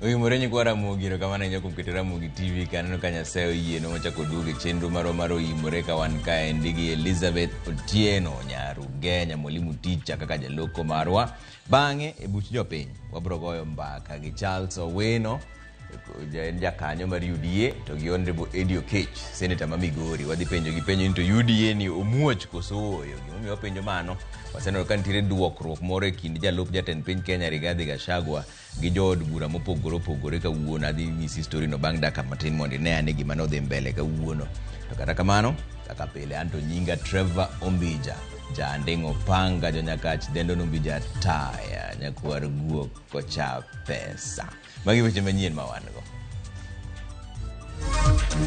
Oimore nyikwa Ramogi, erokamano ahinya kuom keto Ramogi TV ka aneno ka Nyasaye oyienwa wachako duogo e chenro marwa mar Oimore ka wan kaendi gi Elizabeth Otieno Nyarugenya mwalimu ticha kaka jaloko marwa. Bang'e e buch jopiny wabro goyo mbaka gi Charles Owino en jakanyo mar UDA to gi Honorable Eddie Okech, senator ma Migori. Wadhi penjo gi penjo ni to UDA ni omuoch koso ooyo. Gimomiyo wapenjo mano, waseneno ka nitiere duokruok moro e kind jalup jatend piny Kenya Rigathi Gachagua gi jood bura mopogore opogore kawuono. Adhi nyisi story no bang' dakika matin mondo ine ane gima nodhi mbele kawuono. To kata kamano, kaka pile an to nyinga Trevor Ombija, jaanding' opanga jonyakach dendo Ombija taya nyakwar guok kocha pesa. Magi weche manyien ma wan go.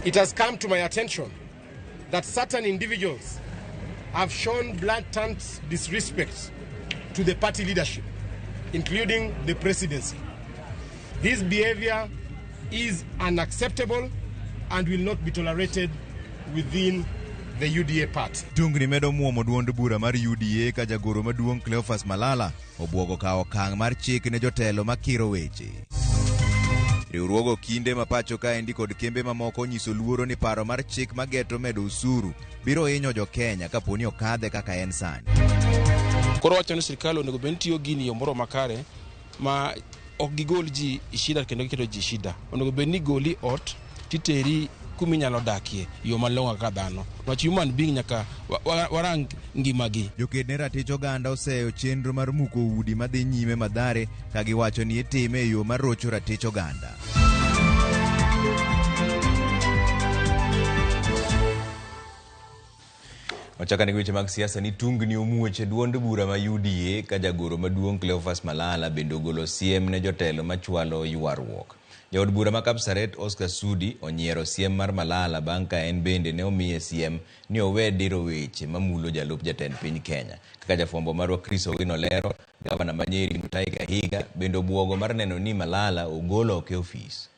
It has come to my attention that certain individuals have shown blatant disrespect to the party leadership, including the presidency. This behavior is unacceptable and will not be tolerated within the UDA party. Tungni medo muomo duond bura mar UDA ka jagoro maduong' Cleophas Malala obwogo kawo okang' mar chik ne jotelo makiro weche. Riwruog okinde ma pacho kaendi kod kembe mamoko onyiso luoro ni paro mar chik mageto medo osuru biro hinyo jo Kenya kapo ni okadhe kaka en sani. Koro wacho ni sirkal onego bed ni tiyo gini e yo moro makare ma ok gigol ji e shida kendo giketo ji e shida. Onego bed ni goli ot titeri kuma inyalo dakie yo malong'o kaka dhano. Niwach human being nyaka warang ngimagi. Joked ne ratich oganda oseyo chenro mar muko udi madhi nyime Mathare ka giwacho ni itime e yo mar rocho ratich oganda. Wachako gi weche mag siasa ni tungni omuoch e duond bura ma UDA ka jagoro maduong' Cleophas Malala bende ogolo siem ne jotelo machwalo ywaruok. Jaod bura ma Kapsaret Oscar Sudi onyiero siem mar Malala bang' ka en bende ne omiye siem ni owe diro weche mamulo jalup jatend piny Kenya. Kaka jafwambo marwa Chris Owino lero, gavana ma Nyeri Mutahi Kahiga bende obwogo mar neno ni Malala ogol oko e ofis.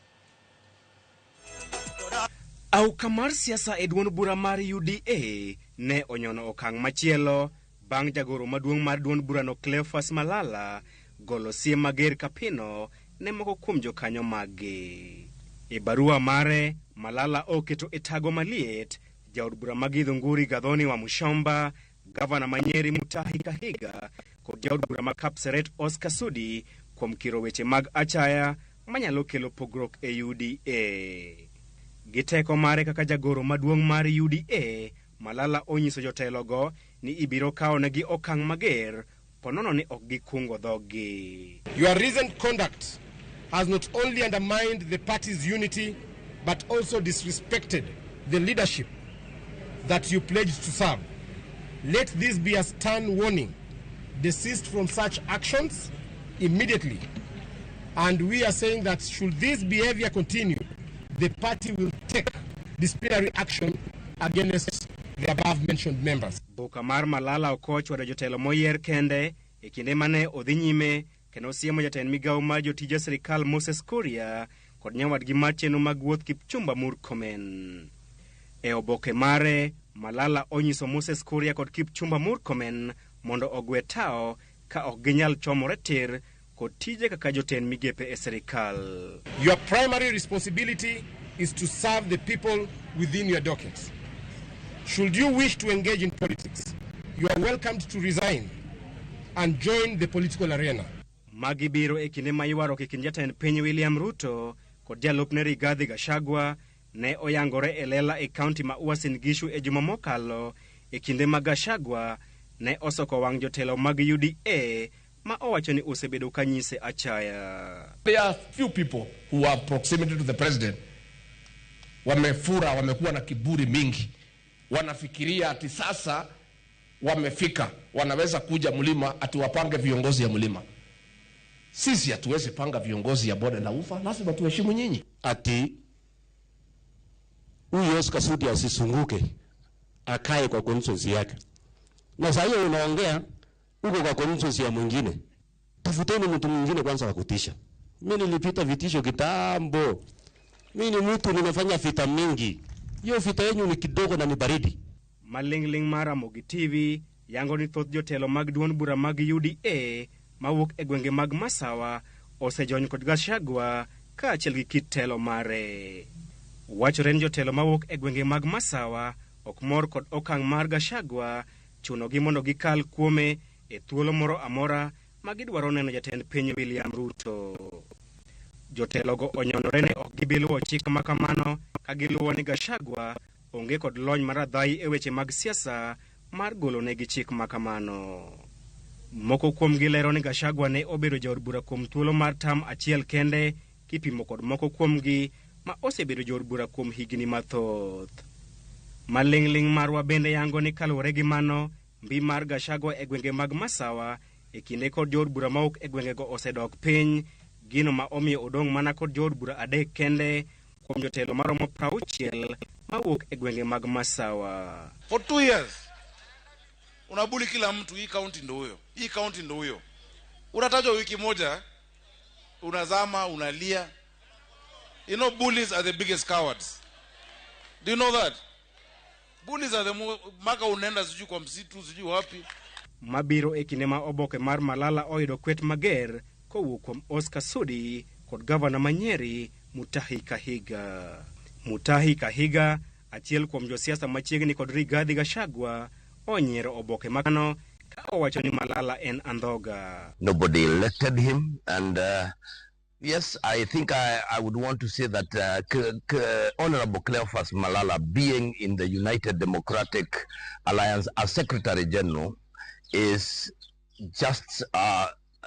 Auka mar siasa e duond bura mar UDA ne onyono okang' machielo bang' jagoro maduong' mar duond burano Cleophas Malala golo siem mager kapino ne moko kuom jokanyo maggi. E barua mare, Malala oketo e tago maliet jaod bura ma Githunguri Gathoni wa Mushomba, gavana ma Nyeri Mutahi Kahiga kod jaod bura ma Kapseret Oscar Sudi kuom kiro weche mag achaya manyalo kelo pogruok e UDA. Gi teko mare kaka jagoro maduong' mar UDA, Malala onyiso jotelogo ni ibiro kawonegi okang' mager ponono ni ok gikungo dhoggi. Your recent conduct has not only undermined the party's unity but also disrespected the leadership that you pledged to serve. Let this be a stern warning. Desist from such actions immediately. And we are saying that should this behavior continue, the party will take disciplinary action against the above mentioned members. Boka mar Malala ok ochwado jotelo moyier kende e kinde mane odhi nyime kendo siemo jatend migawo mar jotije sirikal Moses Kuria kod nyawadgi mar chenro mag wuoth Kipchumba Murkomen. E oboke mare, Malala onyiso Moses Kuria kod Kipchumba Murkomen mondo ogwe tao ka ok ginyal chomore tir kod tije kaka jotend migepe e sirikal. Your primary responsibility is to serve the people within your docket. Should you wish to engage in politics, you are welcomed to resign and join the political arena. Magi biro e kinde ma ywaruok e kind jatend piny William Ruto kod jalupne Rigathi Gachagua ne oyangore e lela e kaunti ma Uasin Gishu e juma mokalo e kinde ma Gachagua ne osoko wang' jotelo mag UDA ma owacho ni osebedo ka nyise achaya. There are few people who have proximity to the president. Wamefura, wamekuwa na kiburi mingi, wanafikiria ati sasa wamefika, wanaweza kuja mlima ati wapange viongozi ya mlima. Sisi hatuwezi panga viongozi ya bonde la ufa, lazima tuheshimu nyinyi. Ati huyu Oscar Sudi asisunguke, akae kwa constituency yake. Na saa hiyo unaongea uko kwa constituency ya mwingine. Tafuteni mtu mwingine kwanza wa kutisha. Mimi nilipita vitisho kitambo. Mimi ni mtu nimefanya vita mingi. Hiyo vita yenu ni kidogo na ni baridi. Malingling mar Ramogi TV yango ni thoth jotelo mag duond bura mag UDA mawuok e gwenge mag Masawa osejony kod Gachagua kaachiel gi kit telo mare. Wachore ni jotelo mawuok e gwenge mag Masawa ok mor kod okang' mar Gachagua chunogi mondo gikal kuome e thuolo moro amora ma gidwaro neno jatend piny William Ruto. Jotelogo onyonore ni ok gibi luwo chik ma kamano ka giluwo ni Gachagua onge kod lony mar adhayi e weche mag siasa mar golonegi chik ma kamano. Moko kuomgi lero ni Gachagua ne obedo jaod bura kuom thuolo mar tam achiel kende kipimo kod moko kuomgi ma osebedo jood bura kuom higni mathoth. Maling'ling' marwa bende yango ni kaluwore gi mano, mbi mar Gachagua e gwenge mag Masawa e kinde kod jood bura mawuok e gwengego osedok piny, gino ma omiyo odong' mana kod jood bura 3 kende kuom jotelo maromo 60 mawuok e gwenge mag Masawa. For 2 years unabuli kila mtu, hii county ndo huyo, hii county ndo huyo. Unatajwa wiki moja, unazama, unalia. You know, bullies are the biggest cowards. Do you know that? Bullies are the maka unaenda sijui kwa msitu, sijui wapi. Mabiro e kinde ma oboke mar Malala oyudo kwet mager kowuok kuom Oscar Sudi kod gavana ma Nyeri Mutahi Kahiga. Mutahi Kahiga, achiel kuom josiasa machiegni kod Rigathi Gachagua, onyiero oboke mano ka owacho ni Malala en andhoga. Nobody elected him, and yes, I think I would want to say that Honorable Cleophas Malala, being in the United Democratic Alliance as Secretary General, is just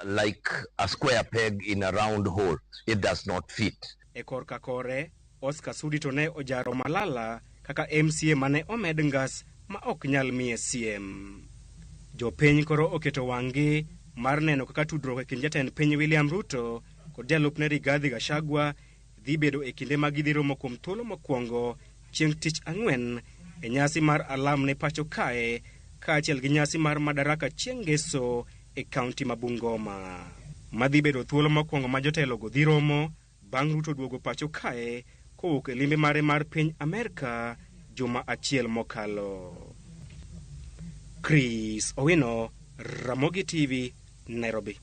like a square peg in a round hole. It does not fit. E korka kore, Oscar Sudi to ne ojaro Malala kaka MCA mane omed ngas ma ok nyal miye siem. Jopiny koro oketo wang'gi mar neno kaka tudruok e kind jatend piny William Ruto kod jalupne Rigathi Gachagua dhi bedo e kinde ma gidhi romo kuom thuolo mokwongo chieng' tich ang'wen e nyasi mar alam ne pacho kae kaachiel gi nyasi mar Madaraka chieng' ngeso e kaunti ma Bungoma. Madhi bedo thuolo mokwongo ma jotelogo dhi romo bang' Ruto duogo pacho kae kowuok e limbe mare mar piny Amerka juma achiel mokalo. Chris Owino, Ramogi TV, Nairobi.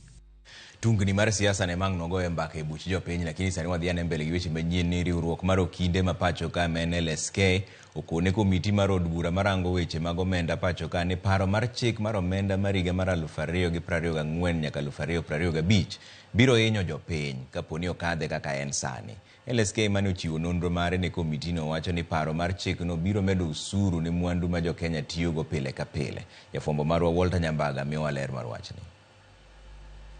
Tungni mar siasa ne mang' nogoyo mbaka e buch jopiny, lakini sani wadhi ane mbele gi weche manyien ni riwruok mar okinde ma pacho ka ma en LSK okone komiti mar od bura marango weche mag omenda pacho ka ni paro mar chik mar omenda mar higa mar 2024 nyaka 2025 biro hinyo jopiny kaponi okadhe kaka en sani. LSK mane ochiwo nonro mare ne komitino wacho ni paro mar chikno biro medo osuru ne mwandu ma jokenya tiyogo pile ka pile. Jafwambo marwa Walter Nyambaga miyowa ler mar wachni.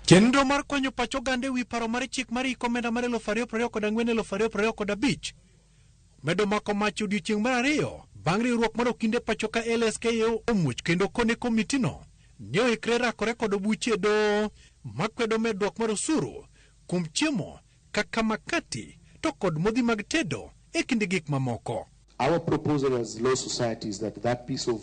Chenro mar konyo pach oganda ewi paro mar chik mar hik omenda mar 2024-2025 medo mako mach odiochieng' mar ariyo bang' riwruok mar okinde pacho ka LSK omuoch kendo kone komitino ni oikre rakore kod buche doho makwedo medruok mar osuru kuom chiemo kaka makati to kod modhi mag tedo e kind gik mamoko. Our proposal as Law Society is that that piece of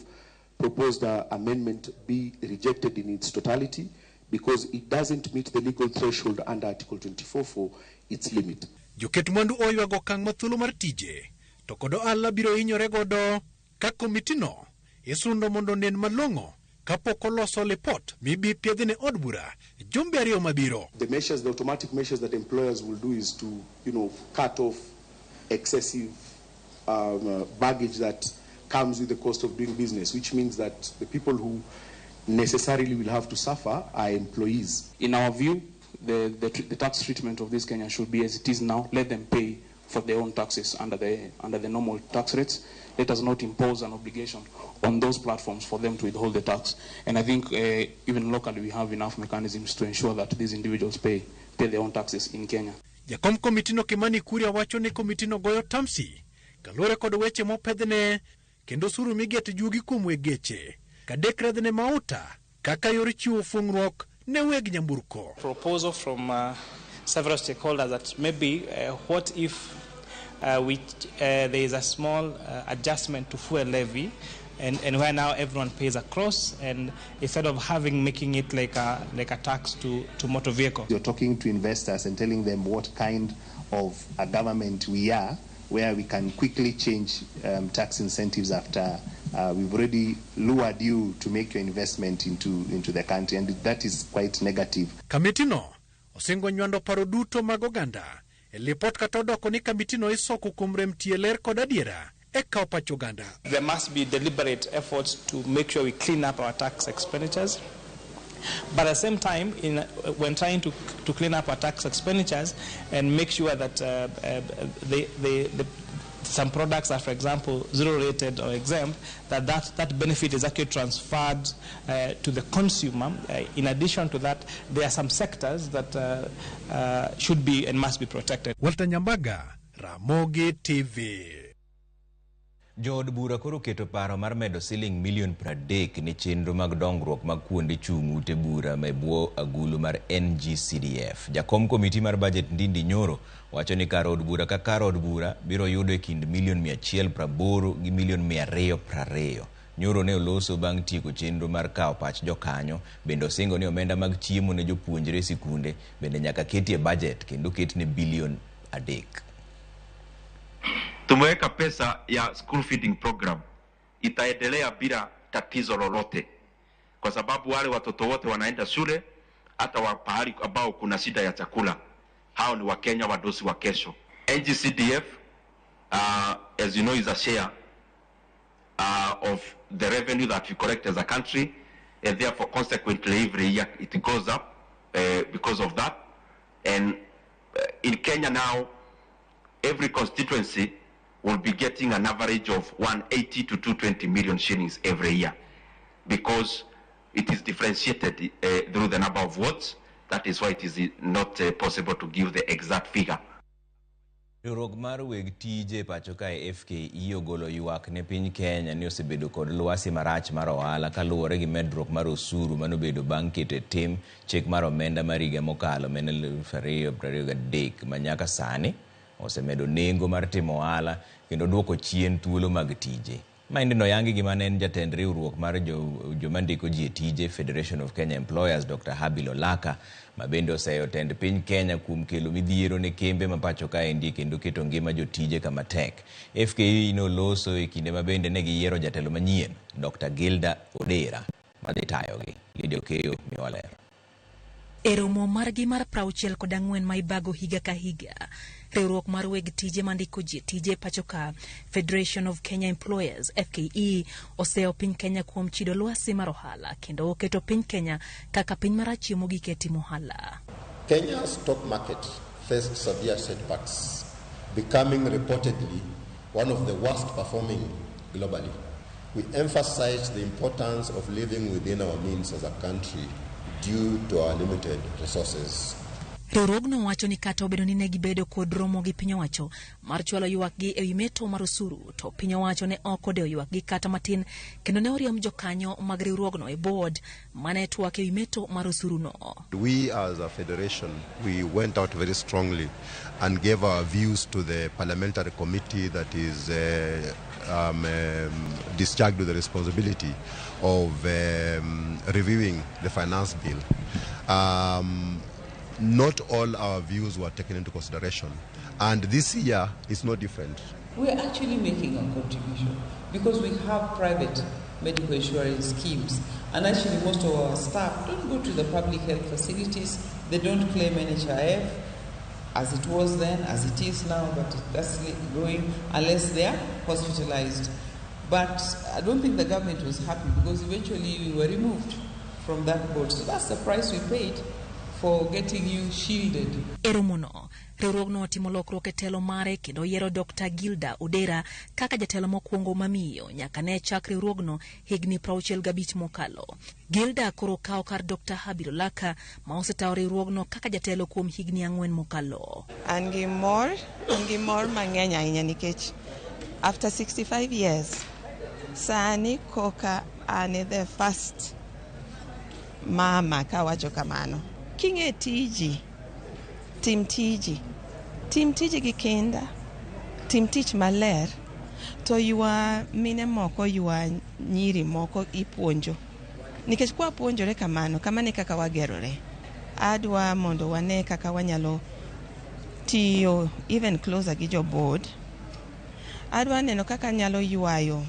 proposed amendment be rejected in its totality because it doesn't meet the legal threshold under Article 24 for its limit. Joket mwandu oywago okang' ma thuolo mar tije to kod ohala biro hinyore godo ka komitino isundo mondo onen malong'o kapok oloso lipot mibi piedhi ne od bura jumbe ariyo mabiro. The measures, the automatic measures that employers will do is to, cut off excessive baggage that comes with the cost of doing business, which means that the people who necessarily will have to suffer are employees. In our view, the tax treatment of these Kenyans should be as it is now. Let them pay for their own taxes under the normal tax rates. Let us not impose an obligation on those platforms for them to withhold the tax. And I think even locally we have enough mechanisms to ensure that these individuals pay their own taxes in Kenya. Jakom komitino Kimani Kuria wacho ni komitino goyo tamsi kaluwore kod weche mopedhne kendo osuru migeto juogi kuom weg geche kadek redhne mauta kaka yor chiwo fung'ruok ne weg nyamburko. Proposal from several stakeholders that maybe what if there is a small adjustment to fuel levy, and where now everyone pays across, and instead of making it like a tax to motor vehicle. You're talking to investors and telling them what kind of a government we are, where we can quickly change tax incentives after we've already lured you to make your investment into the country, and that is quite negative. Kamitino osingo nywando paro duto mag oganda Lipot kata odoko ni kamitino isoko kuom rem tie ler kod adiera e kawo pach oganda. There must be deliberate efforts to make sure we clean up our tax expenditures. But at the same time, when trying to clean up our tax expenditures and make sure that some products are, for example, zero-rated or exempt, that benefit is actually transferred to the consumer. In addition to that, there are some sectors that should be and must be protected. Walter Nyambaga, Ramogi TV. Jood bura koro keto paro mar medo siling milion 30 ne chenro mag dongruok mag kuonde chung' ute bura e bwo agulu mar NGCDF. Jakom komiti mar budget Ndindi Nyoro wacho ni kar od bura ka kar od bura biro yudo e kind milion 180 gi milion 220. Nyoro ne oloso bang' tieko chenro mar kawo pach jokanyo, bende osingo ni omenda mag chiemo ne jopuonjre e sikunde bende nyaka keti e budget kendo ketne bilion 3. Tumeweka pesa ya school feeding program, itaendelea bila tatizo lolote, kwa sababu wale watoto wote wanaenda shule, hata wa pahali ambao kuna shida ya chakula, hao ni Wakenya wadosi wa kesho. NGCDF, as you know, is a share of the revenue that we collect as a country, and therefore consequently every year it goes up because of that. And in Kenya now, every constituency will be getting an average of 180 to 220 million shillings every year, because it is differentiated through the number of votes. That is why it is not possible to give the exact figure. Riwruok mar weg tije pacho kae FKE ogolo ywak ne piny Kenya ni osebedo kod lwasi marach mar ohala kaluwore gi medruok mar osuru manobedo bang' keto e tim chik mar omenda mar higa mokalo ma en 2023 ma nyaka sani osemedo nengo mar timo ohala kendo duoko chien thuolo mag tije. Maendi noyangi gi mane en jatend riwruok mar joma ndiko ji e tije Federation of Kenya Employers Dr. Habil Olaka, ma bende oseyo tend piny Kenya kuom kelo midhiero ne kembe ma pacho kaendi kendo keto ngima jotije kama tek. FKE noloso e kinde ma bende ne giyiero jatelo manyien Dr. Gilda Odera madhi tayogi. Lydia Okeyo miwa ler. E romo margi mar 64 ma ibago higa ka higa, riwruok mar weg tije mandiko ji tije pacho ka Federation of Kenya Employers FKE oseyo piny Kenya kuom chido lwasi mar ohala kendo oketo piny Kenya kaka piny marachie mogik e timo ohala. Kenya's stock market faced severe setbacks, becoming reportedly one of the worst performing globally. We emphasize the importance of living within our means as a country due to our limited resources. Riwruogno wacho ni kata obedo ni ne gibedo kod romo gi piny owacho mar chwalo ywakgi ewi meto mar osuru, to piny owacho ne ok odewo ywakgi kata matin kendo ne oriemb jokanyo mag riwruogno e board mane twak ewi meto mar osuru no. We as a federation, we went out very strongly and gave our views to the parliamentary committee that is discharged with the responsibility of reviewing the finance bill. Not all our views were taken into consideration, and this year is no different. We are actually making a contribution because we have private medical insurance schemes, and actually most of our staff don't go to the public health facilities. They don't claim NHIF as it was then, as it is now, but that's growing unless they are hospitalized. But I don't think the government was happy because eventually we were removed from that board. So that's the price we paid for getting you shielded. E romono, riwruogno otimo lokruok e telo mare kendo yiero Dr. Gilda Odera kaka jatelo mokwongo mamiyo nyaka ne chak riwruogno higni 65 mokalo. Gilda koro kawo kar Dr. Habil Olaka ma osetayo riwruogno kaka jatelo kuom higni 4 mokalo. An gi mor mang'eny ahinya nikech after 65 years sani koka an the first mama kawacho kamano. King'e tiji, tim tiji gi kinda, tim tich maler, to ywa mine moko, ywa nyiri moko ipuonjo. Nikech kwa puonjore kamano, kamano e kaka wagerore. Adwa mondo wane kaka wanyalo tiyo even closer gi jo board. Adwa neno kaka anyalo ywayo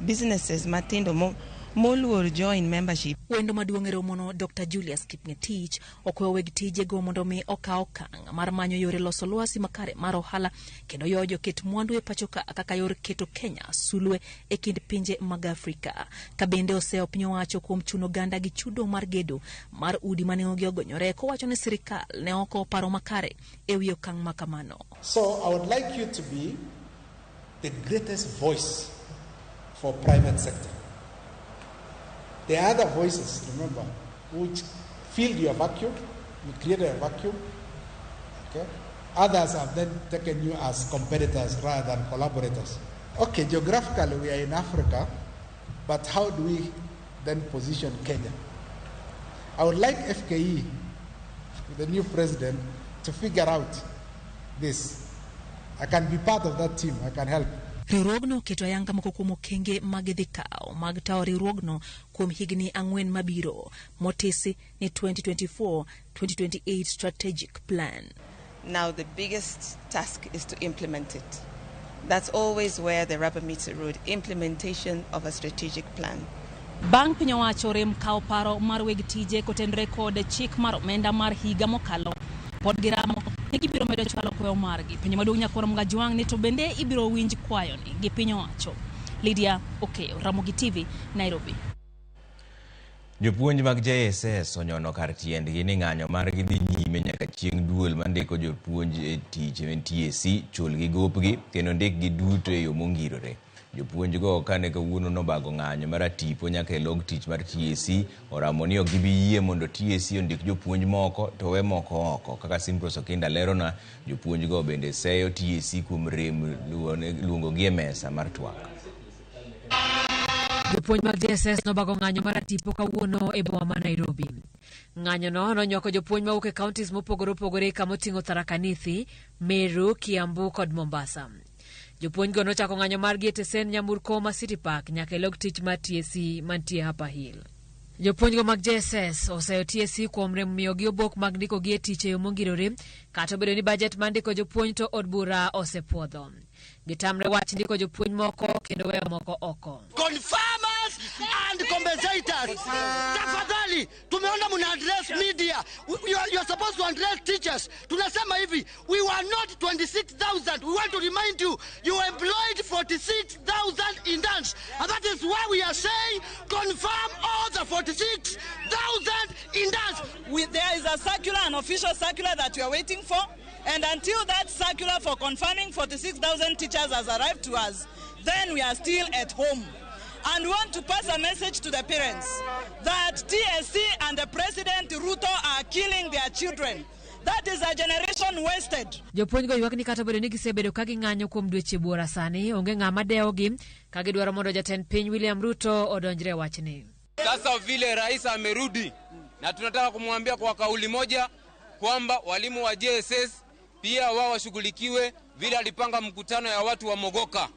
businesses matindo Moluor join membership. Wendo maduong' e romono Dr. Julius Kipngetich okwayo weg tijego mondo mi okaw okang' mar manyo yore loso lwasi makare mar ohala kendo yoyo joket mwandu e pacho ka kaka yor keto Kenya sulwe e kind pinje mag Afrika. Ka bende oseyo piny owacho kuom chuno oganda gi chudo mar gedo mar udi ma nengogi ogonyore kowacho ni sirikal ne ok oparo makare e wi okang' ma kamano. So I would like you to be the greatest voice for private sector. There are other voices, remember, which filled your vacuum, you created a vacuum. Okay? Others have then taken you as competitors rather than collaborators. Okay, geographically we are in Africa, but how do we then position Kenya? I would like FKE, the new president, to figure out this. I can be part of that team, I can help. Riwruogno oketo ayanga moko kuom okenge ma gidhi kawo mag tawo riwruogno kuom higni ang'wen mabiro motisi ni 2024-2028 strategic plan. Now the biggest task is to implement it. That's always where the rubber meets the road, implementation of a strategic plan. Bang' piny owacho rem kawo paro mar weg tije kotenore kod chik mar omenda mar higa mokalo pod giramo ni gibiro medo chwalo kwayo margi. Penjo maduong' nyakwar Mgajwang' ni to bende ibiro winj kwayoni gi piny owacho. Lydia Okeyo, Ramogi TV, Nairobi. Jopuonj mag JSS onyono kar tiendgi ni ng'anyo margi dhi nyime nyaka chieng' duol mandiko jopuonj e tich TSC chulgi gopgi kendo ndikgi duto e yo mongirore. Jopuonjgo kane kawuono nobago ng'anyo mar atipo nyaka e log tich mar TSC oramo ni ok gibi yie mondo TSC ondik jopuonj moko to we moko oko. Kaka Simprose Okinda lerona, jopuonjgo bende seyo TSC kuom rem luongogi e mesa mar twak. Jopuonj mag JSS nobago ng'anyo mar atipo kawuono e boma ma Nairobi. Ng'anyono nonywako jopuonj mawuok e counties mopogore opogore kamoting'o Tharaka Nithi, Meru, Kiambu kod Mombasa. Jopuonjgo nochako ng'anyo margi e tesen nyamburko ma City Park nyaka e log tich mar TSC mantie Upper Hill. Jopuonjgo mag JSS oseyo TSC kuom rem miyogi obok mag ndikogi e tich e yo mongirore kata obedo ni bajet mar ndiko jopuonj to od bura osepuodho. Gitamre wach ndiko jopuonj moko kendo weyo moko oko. Confirmers and compensators. Tafadhali, tumeona mna address media. You are supposed to address teachers. Tunasema hivi, we were not 26,000. We want to remind you, you employed 46,000 interns. And that is why we are saying confirm all the 46,000 interns. There is a circular, an official circular that we are waiting for. And until that circular for confirming 46,000 teachers has arrived to us, then we are still at home. And we want to pass a message to the parents that TSC and the President Ruto are killing their children. That is a generation wasted. Jopuonjgo ywak ni kata obedo ni gisebedo ka ging'anyo kuom dweche buora sani, onge ng'ama dewogi ka gidwaro mondo jatend piny William Ruto odonjre e wachni. Sasa vile rais amerudi, na tunataka kumwambia kwa kauli moja kwamba walimu wa JSS pia wao washughulikiwe vile alipanga mkutano ya watu wa Mogoka.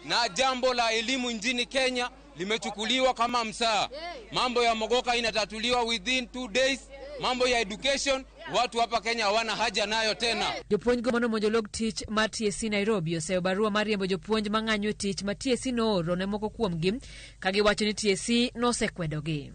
Na jambo la elimu nchini Kenya limechukuliwa kama msaa. Mambo ya Mogoka inatatuliwa within 2 days. Mambo ya education watu hapa Kenya hawana haja nayo tena. Jopuonjgo manomonjo log tich mar TSC Nairobi oseyo barua mar riembo jopuonj mang'anyo e tich ma TSC nooro ne moko kuomgi ka giwacho ni TSC nosekwedogi.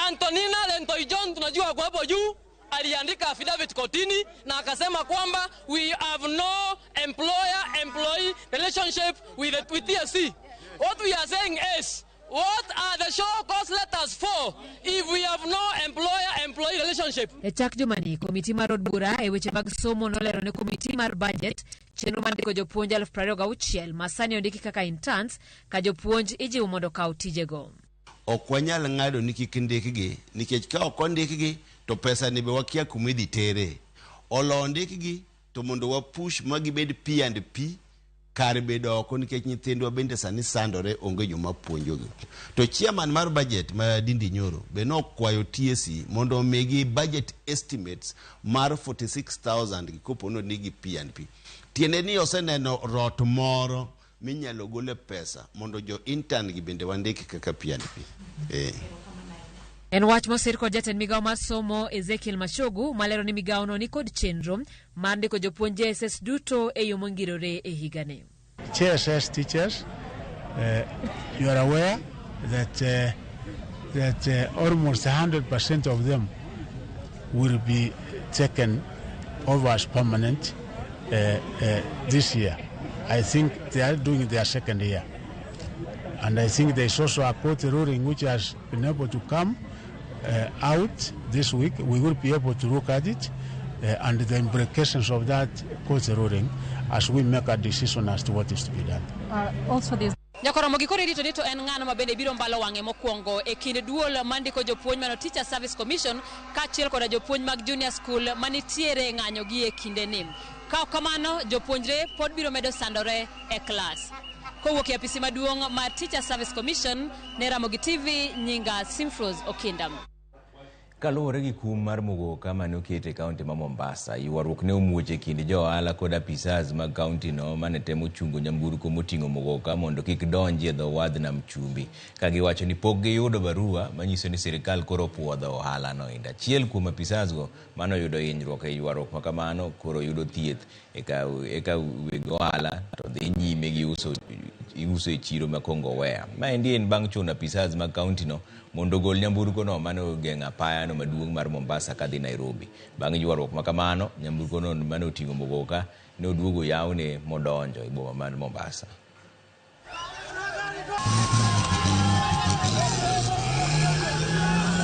Antonina Lentoijon tunajua kwa hapo juu aliandika affidavit kotini na akasema kwamba we have no employer employee relationship with TSC. What we are saying is, what are the show cause letters for if we have no employer employee relationship? E chak jumani, komiti mar od bura e weche mag somo nolero ne komiti mar budget chenro mar ndiko jopuonj 26,000 ma sani ondiki kaka interns ka jopuonj ijiwo mondo okaw tijego. Ok wanyal ng'ado ni kik ndikgi nikech ka ok ondikgi to pesa ni be wakia kuma idhi tere. Olo ndikgi to mondo wapush ma gibed P&P kar bedo oko nikech nyithindwa bende sani sandore onge joma puonjogi. To chairman mar budget ma Ndindi Nyoro be nokwayo TSC mondo omigi budget estimates mar 46,000 gi kopo ni ondikgi P&P. Tiende ni oseneno rot moro minyalo gole pesa mondo jo intern gi bende wandiki kaka P&P. En wach mosir kod jatend migawo mar somo Ezekiel Machogu malero ni migawono ni kod chenro mar ndiko jopuonj JSS duto e yo mongirore e higani. JSS teachers, you are aware that that almost 100% of them will be taken over as permanent this year. I think they are doing their second year. And I think there is also a court ruling which has been able to come out this week. We will be able to look at it and the implications of that court ruling as we make a decision as to what is to be done. Also there's Nyakoromo gi koro irito ni to en ng'ano ma bende biro mbalo wang'e mokwongo e kind duol mandiko jopuonj mano Teacher Service Commission kaachiel koda jopuonj mag junior school manitiere ng'anyo gi e kindeni. Ka ok kamano, jopuonjre pod biro medo sandore e klas. Kowuok e apisi maduong' mar Teacher Service Commission ne Ramogi TV, nyinga Simfrose Okinda. Kaluwore gi kum mar mugoka mane oket e kaunti ma Mombasa, ywaruok ne omuoch e kind jo ohala kod apisas mag kaunti no mane temo chungo nyamburko moting'o mugoka mondo kik donji e dho wadh nam chumbi, ka giwacho ni pok giyudo barua manyiso ni sirikal koro puodho ohala no. Endo achiel kuom apisas go mane oyudo hinyruok e ywaruok ma kamano koro yudo thieth eka weg ohala to dhi nyime gi uso e chiro ma Kongowea. Maendi en bang' chuno apisas mag kaunti no mondo ogol nyamburko no mane ogeng'o apaya no maduong' mar Mombasa kadhi Nairobi. Bang' ywaruok ma kamano, nyamburko no mane oting'o mugoka ne oduogo yawne modonjo e boma mar Mombasa.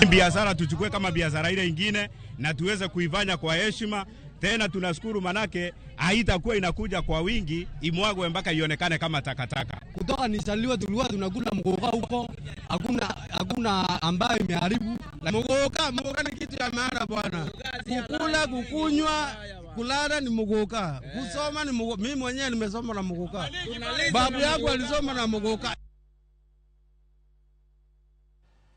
Biashara tuchukue kama biashara ile ingine na tuweze kuifanya kwa heshima. Tena tunashukuru manake haitakuwa inakuja kwa wingi imwagwe mpaka ionekane kama takataka. Kutoka nizaliwa tulikuwa tunakula mugoka huko, hakuna ambayo imeharibu. Mugoka ni kitu ya maana bwana. Kukula, kukunywa, kulala ni mugoka. Kusoma ni mugoka. Mimi mwenyewe nimesoma na mugoka. Babu yangu alisoma na mugoka.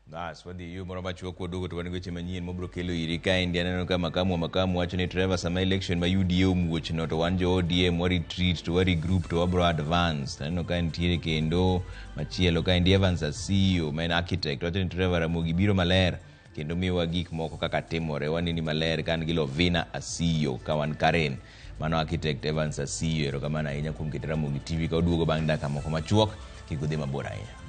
Bas, wadhi yo moro machuok waduogo to wan gi weche manyien mobiro kelo iri kaendi. Aneno ka makamu wacho ni Trevor sama election ma UDA omuoch no to wan jo ODM wa retreat to wa regroup to wabro advance. Aneno ka nitiere kendo machielo kaendi Evans Asiyo ma en architect wacho ni Trevor Ramogi biro maler kendo miyowa gik moko kaka timore waneni maler ka an gi Lovina Asiyo ka wan Karen. Mano architect Evans Asiyo, erokamano ahinya kuom keto Ramogi TV ka oduogo bang' dakika moko machuok. Kik udhi mabor ahinya.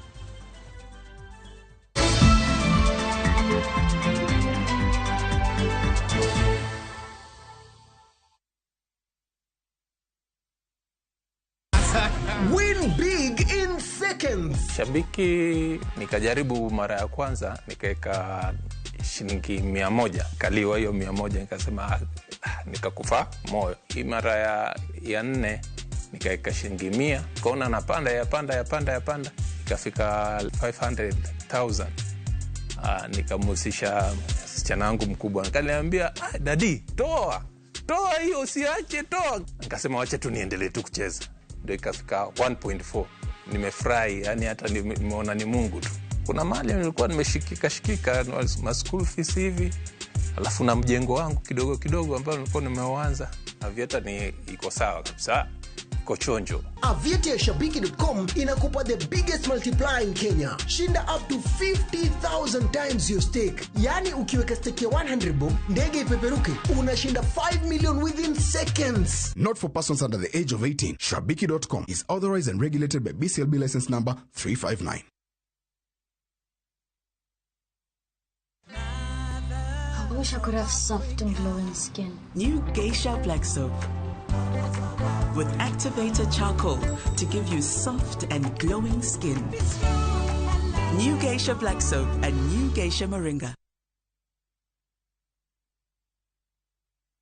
Win big in seconds. Shabiki nikajaribu mara ya kwanza nikaweka shilingi 100, kaliwa hiyo 100 nikasema nikakufa moyo. Hii mara ya nne nikaweka shilingi 100, kaona napanda yapanda ikafika 500,000. Nikamhusisha msichana wangu mkubwa, akaniambia daddy toa hiyo usiache toa. Nikasema wacha tu niendelee tu kucheza. Ndio ikafika 1.4. Nimefurahi, yani hata nimeona ni Mungu tu. Kuna mali nilikuwa nimeshikika ma school fees hivi, alafu na mjengo wangu kidogo kidogo ambao nilikuwa nimeuanza. Aviator ni iko sawa kabisa, iko chonjo. Aviator ya Shabiki.com inakupa the biggest multiplier in Kenya. Shinda up to 50,000 times your stake. Yani ukiweka stake ya 100 bob, ndege ipeperuke, unashinda 5 million within seconds. Not for persons under the age of 18. Shabiki.com is authorized and regulated by BCLB license number 359. I wish I could have soft and glowing skin. New Geisha Black Soap with activated charcoal to give you soft and glowing skin. New Geisha Black Soap and New Geisha Moringa.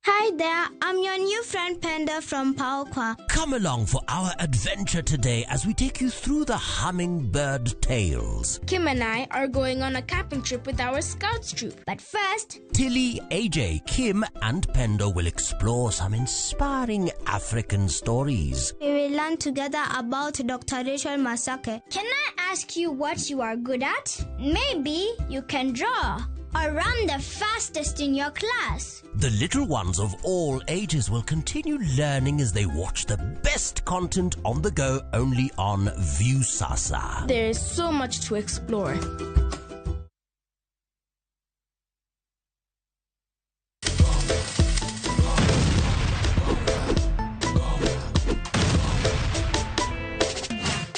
Hi there, I'm your new friend Penda from Paokwa. Come along for our adventure today as we take you through the hummingbird tales. Kim and I are going on a camping trip with our scouts troop. But first, Tilly, AJ, Kim and Pendo will explore some inspiring African stories. We will learn together about Dr. Rachel Masake. Can I ask you what you are good at? Maybe you can draw or run the fastest in your class. The little ones of all ages will continue learning as they watch the best content on the go only on Viusasa. There is so much to explore.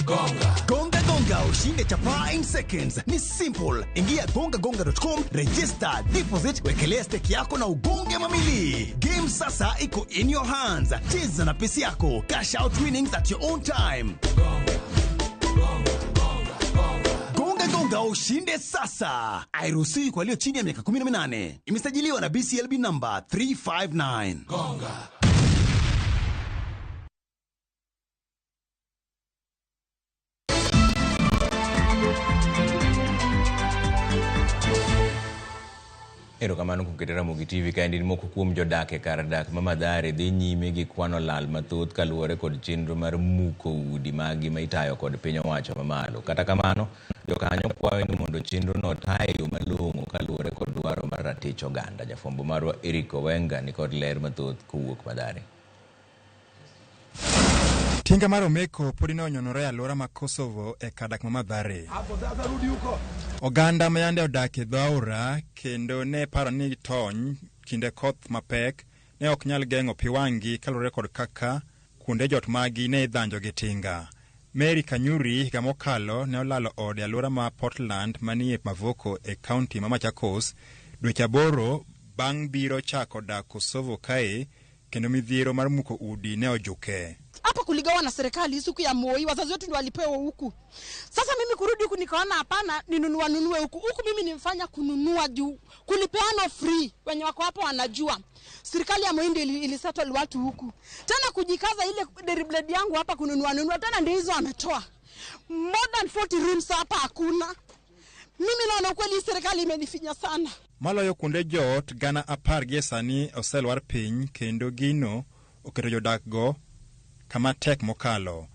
Gonga Gonga ushinde chapaa in seconds. Ni simple. Ingia gongagonga.com, register, deposit, wekelea stake yako na ugonge mamili. Game sasa iko in your hands. Cheza na pesi yako. Cash out winnings at your own time. Gonga gonga ushinde sasa. Hairuhusiwi kwa walio chini ya miaka 18. Imesajiliwa na BCLB number 359. Gonga. Erokamano kuom keto Ramogi TV kaendi moko kuom jodak e kar dak ma Mathare dhi nyime gi kwano lal mathoth kaluwore kod chenro mar muko udi maggi ma itayo kod piny owacho mamalo. Kata kamano, jokanyo kwayo ni mondo chenrono ota e yo malong'o kaluwore kod dwaro mar ratich oganda. Jafwambo marwa Eric Owenga ni kod ler mathoth kowuok Mathare. Tinga mar Omeko podi ne onyonore e alwora ma Kosovo e kar dak ma Mathare. Oganda ma yande odak e dho aora kendo ne paro ni tony kinde koth mapek ne ok nyal geng'o pi wang'gi kaluwore kod kaka kuonde jot maggi ne idhanjo gi tinga. Mary Kanyuri higa mokalo ne olalo ode e alwora ma Portland manie Mavoko e kaunti ma Machakos dweche 8 bang' biro chako dak Kosovo kae kendo midhiero mar muko udi ne ojuke. Hapa kuligawa na serikali siku ya Moi, wazazi wetu ndio walipewa huku. Sasa mimi kurudi huku nikaona hapana, ninunua nunue huku. Huku mimi nimfanya kununua juu kulipeana free, wenye wako hapo wanajua. Serikali ya Moi ndio ilisettle watu huku. Tena kujikaza ile deriblade yangu hapa kununua nunua tena ndio hizo ametoa. More than 40 rooms hapa hakuna. Mimi naona kweli serikali imenifinya sana. Maloyo kuonde joot 10,000 gie sani oselwar piny kendo gino oketo jodak go kama tek mokalo.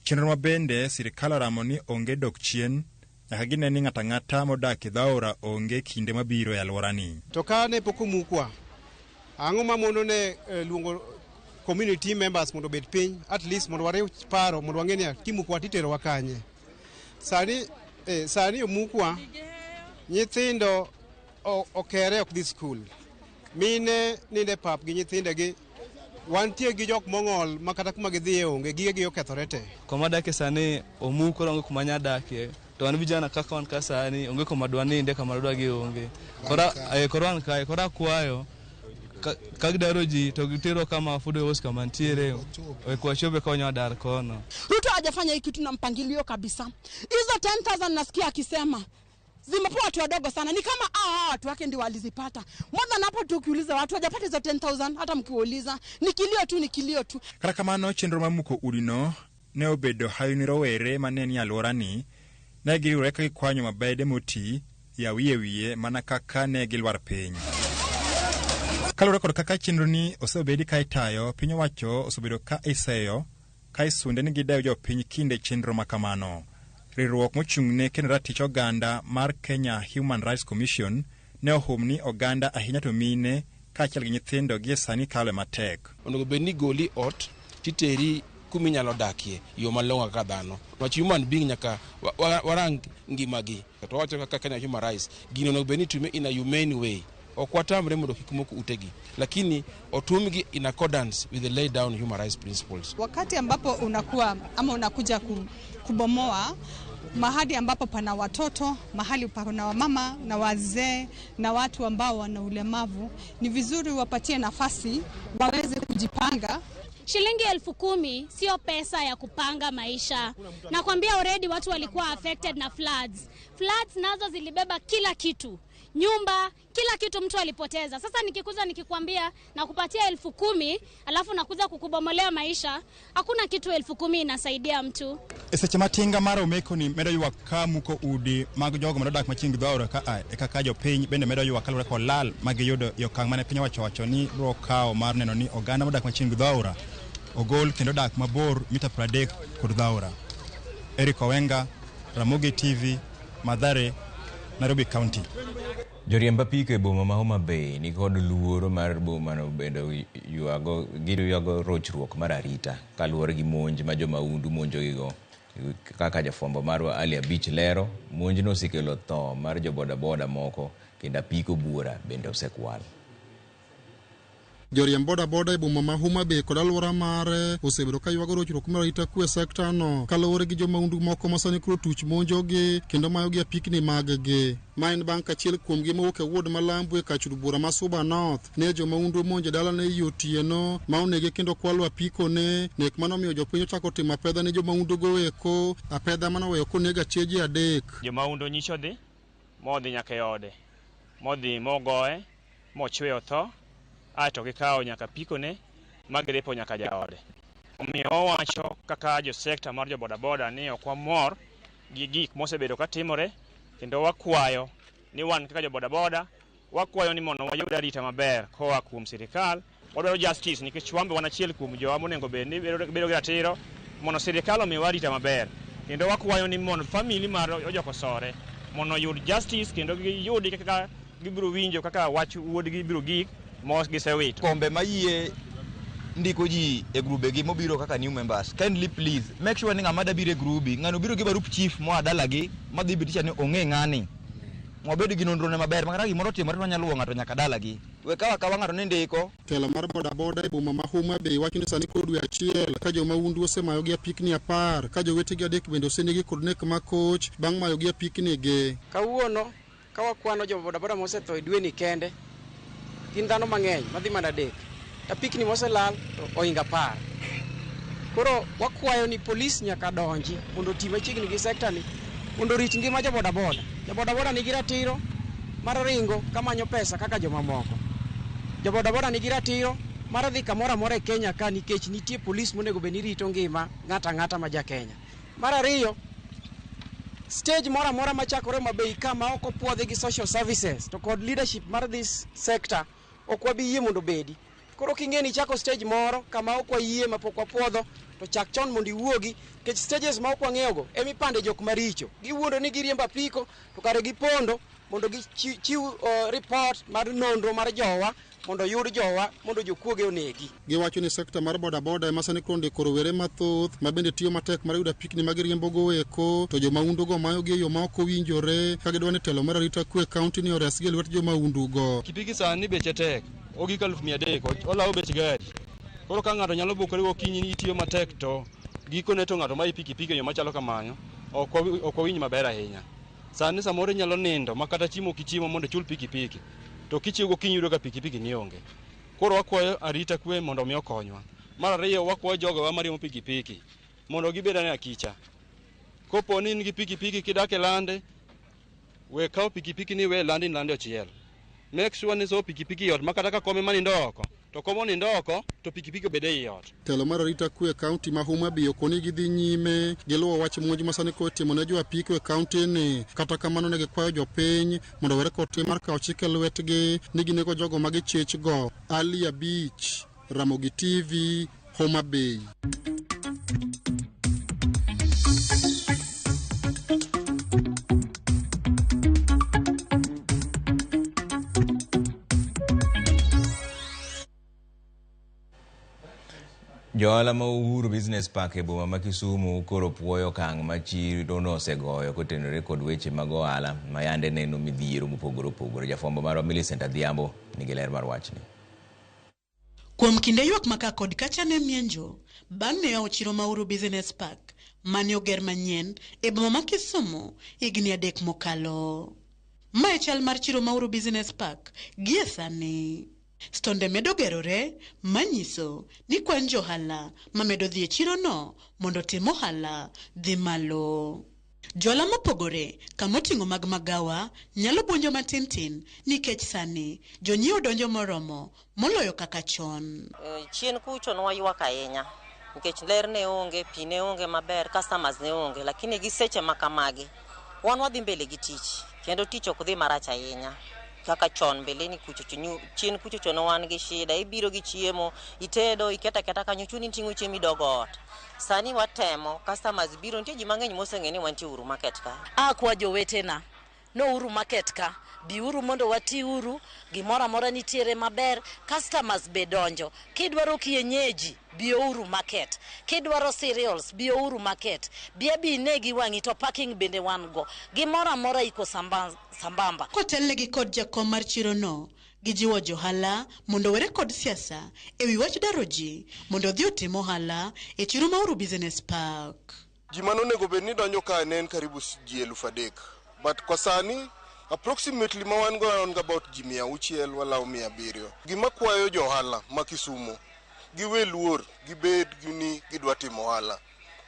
Chenro ma bende sirikal oramo ni onge dok chien nyaka gine ni ng'ato ang'ata modak e dho aora onge kinde mabiro e alworani. To ka ne pok omukwa, ang'o ma mono ne luongo community members mondo obed piny, at least mondo wariw paro mondo wang'e ni kimukwa titerowa kanye. Sani omukwa, nyithindo okere ok dhi skul. Mine ninde pap gi nyithindegi. Wantie gi jok mong'ol ma kata kuma gidhiye onge, gigegi okethore te. Koma adake sani omuk koro onge kuma anyalo dakie. To wan vijana kaka wan ka sani onge kuma dwaninde, kama dwadagi onge. Koro an kae, koro akwayo ka gidaro ji to giterwa kama fudo os kama ntiere, wachope ka wanyalo dar kono. Ruto hajafanya hii kitu na mpangilio kabisa. Hizo 10,000 nasikia akisema zimepewa watu wadogo sana, ni kama hao watu wake ndio walizipata. Mbona hapo tukiuliza watu hawajapata hizo 10,000, hata mkiuliza ni kilio tu, ni kilio tu. Kata kamano chenro mar muko udino ne obedo hawi ni rowere mane ni alworani ne giriwore ka gikwanyo mabede moti yaw wiye wiye mana kaka ne gilwar piny. Kaluwore kod kaka chenroni osebedi ka itayo, piny owacho osebedo ka iseyo ka isunde ni gidew jopiny kinde chenro ma kamano. Riwruok mochung'ne kendo ratich oganda mar Kenya Human Rights Commission ne ohum ni oganda ahinya to mine kaachiel gi nyithindo gie sani kalo matek. Onego bed ni goli ot titeri kuminyalo dakie yo malong'o kaka dhano. Wach human being nyaka warang ngimagi. To wacho kaka Kenya Human Rights, gino onego bed ni itime in a humane way. Ok watamre mondo kik mok utegi, lakini otumgi in accordance with the laid down human rights principles. Wakati ambapo unakuwa ama unakuja kubomoa mahali ambapo pana watoto, mahali pana wamama na wazee na watu ambao wana ulemavu, ni vizuri wapatie nafasi waweze kujipanga. Shilingi 10,000 sio pesa ya kupanga maisha. Nakwambia already watu walikuwa affected na floods. Floods nazo zilibeba kila kitu. Nyumba, kila kitu mtu alipoteza. Sasa nikikuza nikikwambia na kupatia 10,000, alafu nakuza kukubomolea maisha, hakuna kitu 10,000 inasaidia mtu. E seche ma tinga mar Omeko ni medo ywak ka muko udi mag jogo manodak machiegni gi dho aora ka e kaka jopiny bende medo ywak kaluwore kod lal ma giyudo e okang' mane piny owacho wacho ni biro kawo mar neno ni oganda modak machiegni gi dho aora ogol kendo dak mabor mita 30 kod dho aora. Eric Owenga, Ramogi TV, Mathare, Nairobi County. Joriemb apiko e boma ma Homa Bay ni kod luoro mar bomano bende ywago rochruok mar arita kaluwore gi monj ma jomahundu monjogigo. Kaka jafwambo marwa Ali Abich lero, monjno osekelo tho mar jobodaboda moko kendo apiko buora bende osekwal. Joriemb bodaboda e boma ma Homa Bay kod alwora mare osebedo ka ywago rochruok mar arita kwe e sekta no kaluwore gi jomaundu moko ma sani koro tuch monjogi kendo mayogi apikni mag-gi. Ma en bang' ka achiel kuomgi mowuok e ward ma Lambu e kach od bura ma Suba North ne jomaundu omonjo e dalane ei otieno ma onege kendo kwalo apikone, nek manomiyo jopiny ochako timo apedha ne jomaundu go eko, apedha manoweyo koneg acheje adek. Jomaundu nyicha odhi modhi nyaka e ode modhi mogoye mochwe otho aeto gikawo nyaka apikone ma girepo nyaka jaode. Omiyo wawacho kaka jo sekta mar jo bodaboda ni ok wamor gi gik mosebedo katimore kendo wakwayo ni wan kaka jo bodaboda wakwayo ni mondo wayud arita maber koa kuom sirikal. Wadwaro justice nikech wan be wan achiel kuom jowa monego bed ni bedo gi ratiro mondo sirikal omiwa arita maber. Kendo wakwayo ni mondo family mar Ojok Osore mondo oyud justice kendo giyudi kaka gibiro winjo kaka wach wuodgi biro gik mo gisewito. Kombe mayie ndiko ji e grube gi mobiro kaka new members, kindly please make sure ni ng'ama dabiro e grubi, ng'ano biro gi barup chief moa dalagi madhi thibitisha ni ong'e ng'ani. Wabed gi nonro ne maber, makata gimoro otimore to wanyalo luwo ng'ato nyaka dalagi. We kawa kawa ng'ato ni ndiko. Telo mar bodaboda e boma ma Homa Bay wacho ni sani koro dwe achiel ka jomaundu osemayogi apikni 10 ka jowetegi 3 bende osenegi kod nek makoch bang' mayogi apikni gi. Kawuono ka wakwano jo bodaboda mosetho e dweni kende gin dhano mang'eny madhi mana 3. Apikni moselal to ohingo 10. Koro wakwayo ni polis nyaka donji mondo oti machiegni gi sekta ni mondo orit ngima jo bodaboda. Jo bodaboda nigi ratiro mar ringo kamanyo pesa kaka jomamoko. Jo bodaboda nigi ratiro mar dhi kamoro amora e Kenya ka nikech nitie polis monego bed ni rito ngima ng'ato ang'ata ma ja Kenya. Mar ariyo, stage moro amora machakore Homa Bay ka ma ok opuodhi gi social services to kod leadership mar this sector ok wabi yie mondo obedi. Koro king'e ni ichako stage moro kama ok wayie mapok wapuodho to chak chon mondo iwuogi nikech stages ma ok wang'eyogo emipande jok maricho. Giwuondo ni giriembo apiko to kare gipondo mondo gichiw report mar nonro mar jowa mondo oyud jowa mondo jokuoge onegi. Giwacho ni sekta mar bodaboda ema sani koro ndiko rowere mathoth ma bende tiyo matek mar yudo apikni ma giriembogo eko to jomaundu go mayogi e yo ma ok owinjore ka gidwa ni telo mar arita kwe e kaunti ni oresgi e lwet jomaundu go. Pikipiki sani beche tek, ogik 300,000, olawo bech gari. Koro ka ng'ato nyalo bukore gokinyi ni itiyo matek to gikone to ng'ato mayi pikipiki e yo machalo kamano ok wawinj maber ahinya. Sani samoro inyalo nindo ma kata chiemo ok ichiemo mondo ichul pikipiki to kichiew gokinyi iyudo ka pikipiki ni onge. Koro wakwayo arita kwe mondo mi okonywa. Mar ariyo wakwayo jogowa mariembo pikipiki mondo gibed ane akicha. Kopo ni in gi pikipiki kidak e lande, we kaw pikipiki ni we lande in lande ochiel. Make sure ni somo pikipiki e ot ma kata ka kome manindo oko to kom onindo oko to pikipiki obed ei ot. Telo mar arita kwe e kaunti ma Homa Bay okoni gidhi nyime giluwo wach monj ma sani koro itimo ne jo apiko e kaunti ni. Kata kamano ne gikwayo jopiny mondo owere kod tim mar kawo chik e lwetgi ni ginego jogo ma gichich go. Ali Abich, Ramogi TV, Homa Bay. Johala ma Uhuru Business Park e boma ma Kisumu koro puoyo okang' ma chirono osegoyo kotenore kod weche mag ohala ma yande neno midhiero mopogore opogore. Jafwambo marwa Millicent Adhiambo nigi ler mar wachni. Kuom kinde ywak ma ka kod kacha ne mienjo bang' ne yawo chiro ma Uhuru Business Park mane oger manyien e boma ma Kisumu higni 3 mokalo. Mae chal mar chiro ma Uhuru Business Park gie sani. Stonde medo gerore manyiso ni kwan johala mamedo dhi e chirono mondo otim ohala dhi malo. Johala mopogore kamoting'o mag magawa nyalo buonjo matin tin nikech sani jonyiewo donjo moromo moloyo kaka chon. Chien kucho nwaywak ahinya nikech ler ne onge, pi ne onge maber, customers ne onge, lakini gi seche ma kamagi wan wadhi mbele gi tich kendo tich ok dhi marach ahinya kaka chon mbeleni kucho chien kucho chon wan gi shida, ibiro gi chiemo itedo iketa keta kanyo chuni iting'o chiemo idogo ot. Sani watemo, customers biro, nitie ji mang'eny moseng'e ni wantie Uhuru Market ka. Akwa jowetena, no Uhuru Market ka, biuru mondo watiuru, gimoro amora nitiere maber, customers be donjo. Kidwaro kienyeji, bi Uhuru Market. Kidwaro cereals, bi Uhuru Market. Bi abi ine gi wang'i to parking bende wan go. Gimoro amora iko sambamba. Kotelnegi kod jakom mar chirono, Gijiwo johala mondo owere kod siasa ewi wach daro ji mondo odhi otim ohala e chiro ma Uhuru Business Park. Ji mane onego bed ni donjo ka ne en karibu ji 3,000 but kwa sani approximately ma wan go wan about ji 600 walawo 700. Gima kwayo jo ohala ma Kisumo giwe luor gibed ni gidwa timo ohala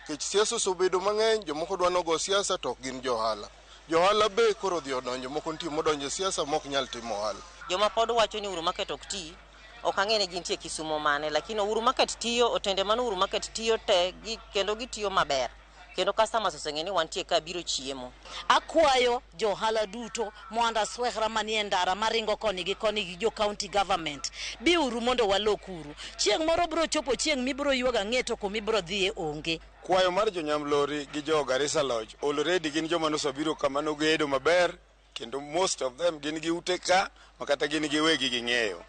nikech siasa osebedo mang'eny, jomoko dwa nogo siasa to ok gin jo ohala. Jo ohala be koro odhi odonjo, moko nitie modonjo e siasa mok nyal timo ohala. Joma pod wacho ni Uhuru Market ok ti, ok ang'e ni gintie Kisumo mane, lakini Uhuru Market tiyo, otende man Uhuru Market tiyo te kendo gitiyo maber. Kendo customers oseng'e ni wantie ka biro chiemo. Akwayo johala duto mondo aswehra manie ndara maringo koni gi koni gi jo county government. Biuru mondo walokuru. Chieng' moro biro chopo chieng' mibiro yuago ang'e to kumibiro dhiye onge. Kwayo mar jonyamlori gi jo Garissa Lodge already gin joma nosebiro kama nogedo maber kendo most of them gin gi ute ka makata gin giwegi ging'eyo.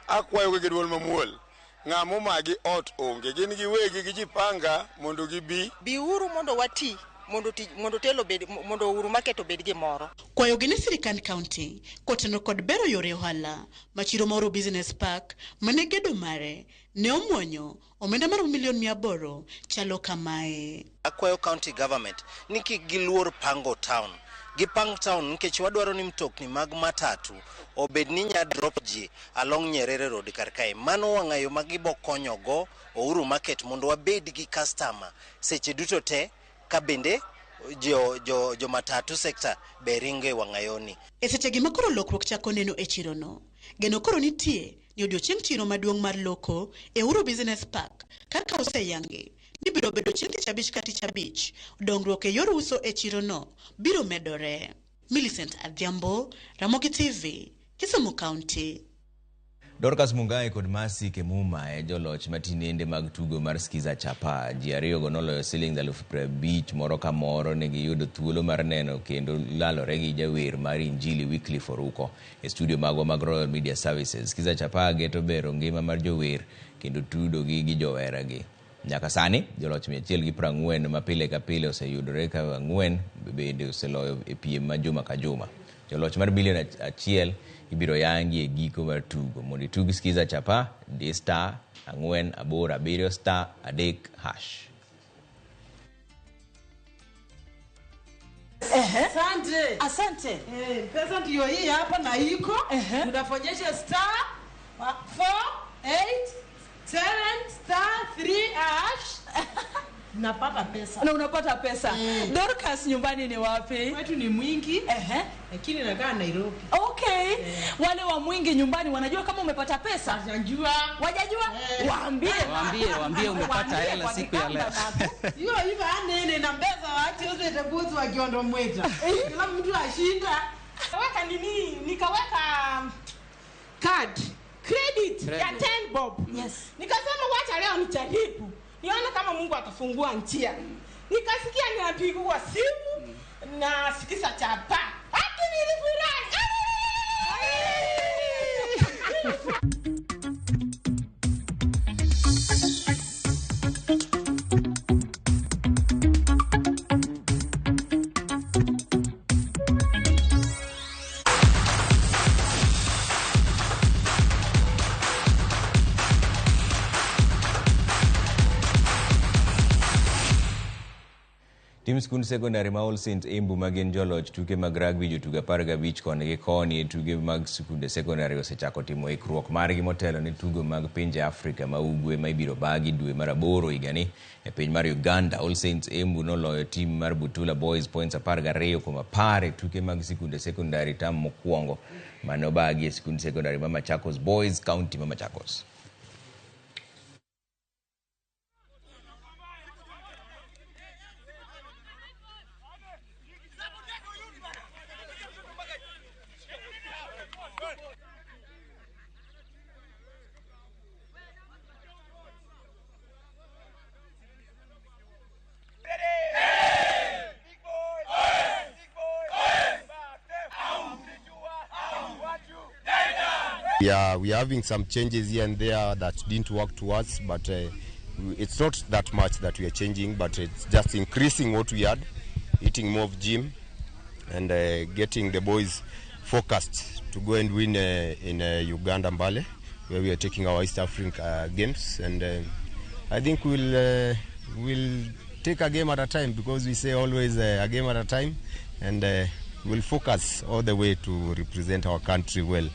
Akwayogi gi duol mamuol, ng'ama omagi ot onge, gin giwegi gijipanga mondo gibi. Biuru mondo wati, mondo telo obed, mondo Uhuru Market obed gimoro. Kwayogi ne sirikand county koteno kod bero yore ohala ma chiro ma Uhuru Business Park mane gedo mare ne omuonyo omenda maromo milion 800 chalo kamae. Akwayo county government ni kik giluor pango town. Gipang town nikech wadwaro ni mtokni mag matatu obed ni nya drop ji along Nyerere Road kar kae. Mano wang'ayo ma gibo konyogo Uhuru Market mondo wabed gi customer seche duto te ka bende jo matatu sector be ringo e wang'ayoni. E sechegi ma koro lokruok chako neno e chirono, geno koro nitie ni odiochieng' chiro maduong' mar loko e Uhuru Business Park kaka oseyangi ni biro bedo chieng' tich abich ka tich abich, dongruok e yor uso e chirono biro medore. Millicent Adhiambo, Ramogi TV, Kisumu County. Dorcas Mungai kod Mercy Kemuma e joloch matinende mag tugo mar Skiza Chapa. Ji ariyogo noloyo siling 50,000 moro ka moro ne giyudo thuolo mar neno kendo lalore gi jawer mar Injili Wycliffe Oruko e studio magwa mag Royal Media Services. Skiza Chapa geto bero ngima mar jower kendo tudogi gi joweragi. Nyaka sani joloch 140 ma pile ka pile oseyudore ka 4 bende oseloyo e piem ma juma ka juma. Joloch mar bilion 1 ibiro yangi e giko mar tugo. Mondo itug Skiza Chapa, di star 487 star 3 hash. Asante. Asante. Pesa ndiyo hii hapa na iko. Unafonyesha star 4 8 7 star 3 hash. Napata pesa. Na unapata pesa. Dorcas, nyumbani ni wapi? Kwetu ni Mwingi. Lakini nakaa Nairobi. Okay. Wale wa Mwingi nyumbani wanajua kama umepata pesa? Wajajua. Wajajua? Waambie. Waambie umepata hela siku ya leo. Hiyo hivyo anene na mbeza waache usete buzu wa kiondo mweta. Kila mtu ashinda. Weka nini? Nikaweka card. Credit ya 10 bob. Yes. Nikasema wacha leo nijaribu. Nione kama Mungu atafungua njia. Nikasikia ninapigwa simu na Skiza Chapa. Hadi nilifurahi. Tim skund sekondari ma All Saints Embu ma gin joloch tuke mag rugby jotugo 15 koni gi koni e tuke mag skunde sekondari osechako timo ikruok margi motelo ne tugo mag pinje Afrika ma ugwe ma ibiro bagi dwe mar 8 higani e piny mar Uganda. All Saints Embu noloyo tim mar Butula Boys points 12-10 e tuke mag skunde sekondari tam mokwongo mane obagi e skund sekondari ma Machakos Boys, County ma Machakos. We are having some changes here and there that didn't work to us, but it's not that much that we are changing, but it's just increasing what we had, eating more of gym and getting the boys focused to go and win in Uganda, Mbale, where we are taking our East Africa games. And I think we'll take a game at a time, because we say always a game at a time, and we'll focus all the way to represent our country well.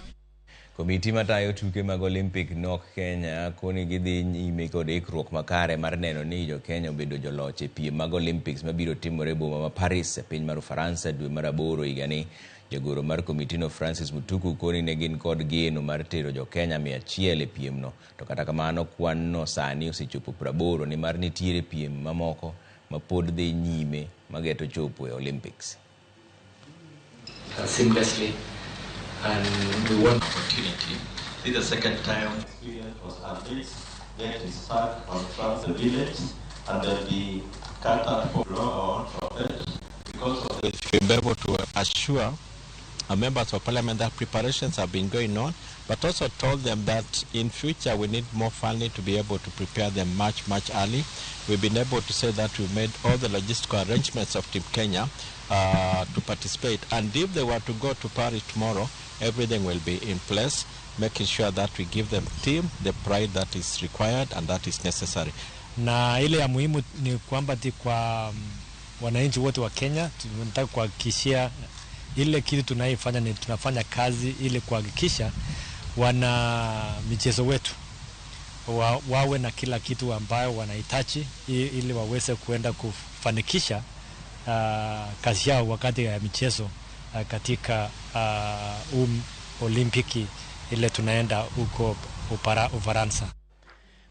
Komiti matayo tuke mag Olympic nok Kenya koni gidhi nyime kod ikruok makare mar neno ni jo Kenya obedo joloch e piem mag Olympics mabiro timore e boma ma Paris e piny mar Ufaransa dwe mar 8 higani. Jagoro mar komitino Francis Mutuku koni ne gin kod geno mar tero jo Kenya 100 e piemno, to kata kamano kwan no sani osechopo 80 nimar nitiere piem mamoko ma pod dhi nyime mageto chopo e Olympics. Seamlessly, and we want opportunity. This is the second time. Experience was athletes get stuck on the village and they'll be cut out for blow or trumpet because of the. We'll be able to assure our members of parliament that preparations have been going on, but also told them that in future we need more funding to be able to prepare them much, much early. We've been able to say that we've made all the logistical arrangements of Team Kenya to participate. And if they were to go to Paris tomorrow, everything will be in place, making sure that we give them team the pride that is required and that is necessary. Na ile ya muhimu ni kwamba kwa wananchi wote wa Kenya tunataka kuhakikishia ile kitu tunaifanya ni tunafanya kazi ili kuhakikisha wana michezo wetu wawe na kila kitu ambayo wanahitaji ili waweze kuenda kufanikisha kazi yao wakati ya michezo katika Olimpiki ile tunaenda huko Ufaransa.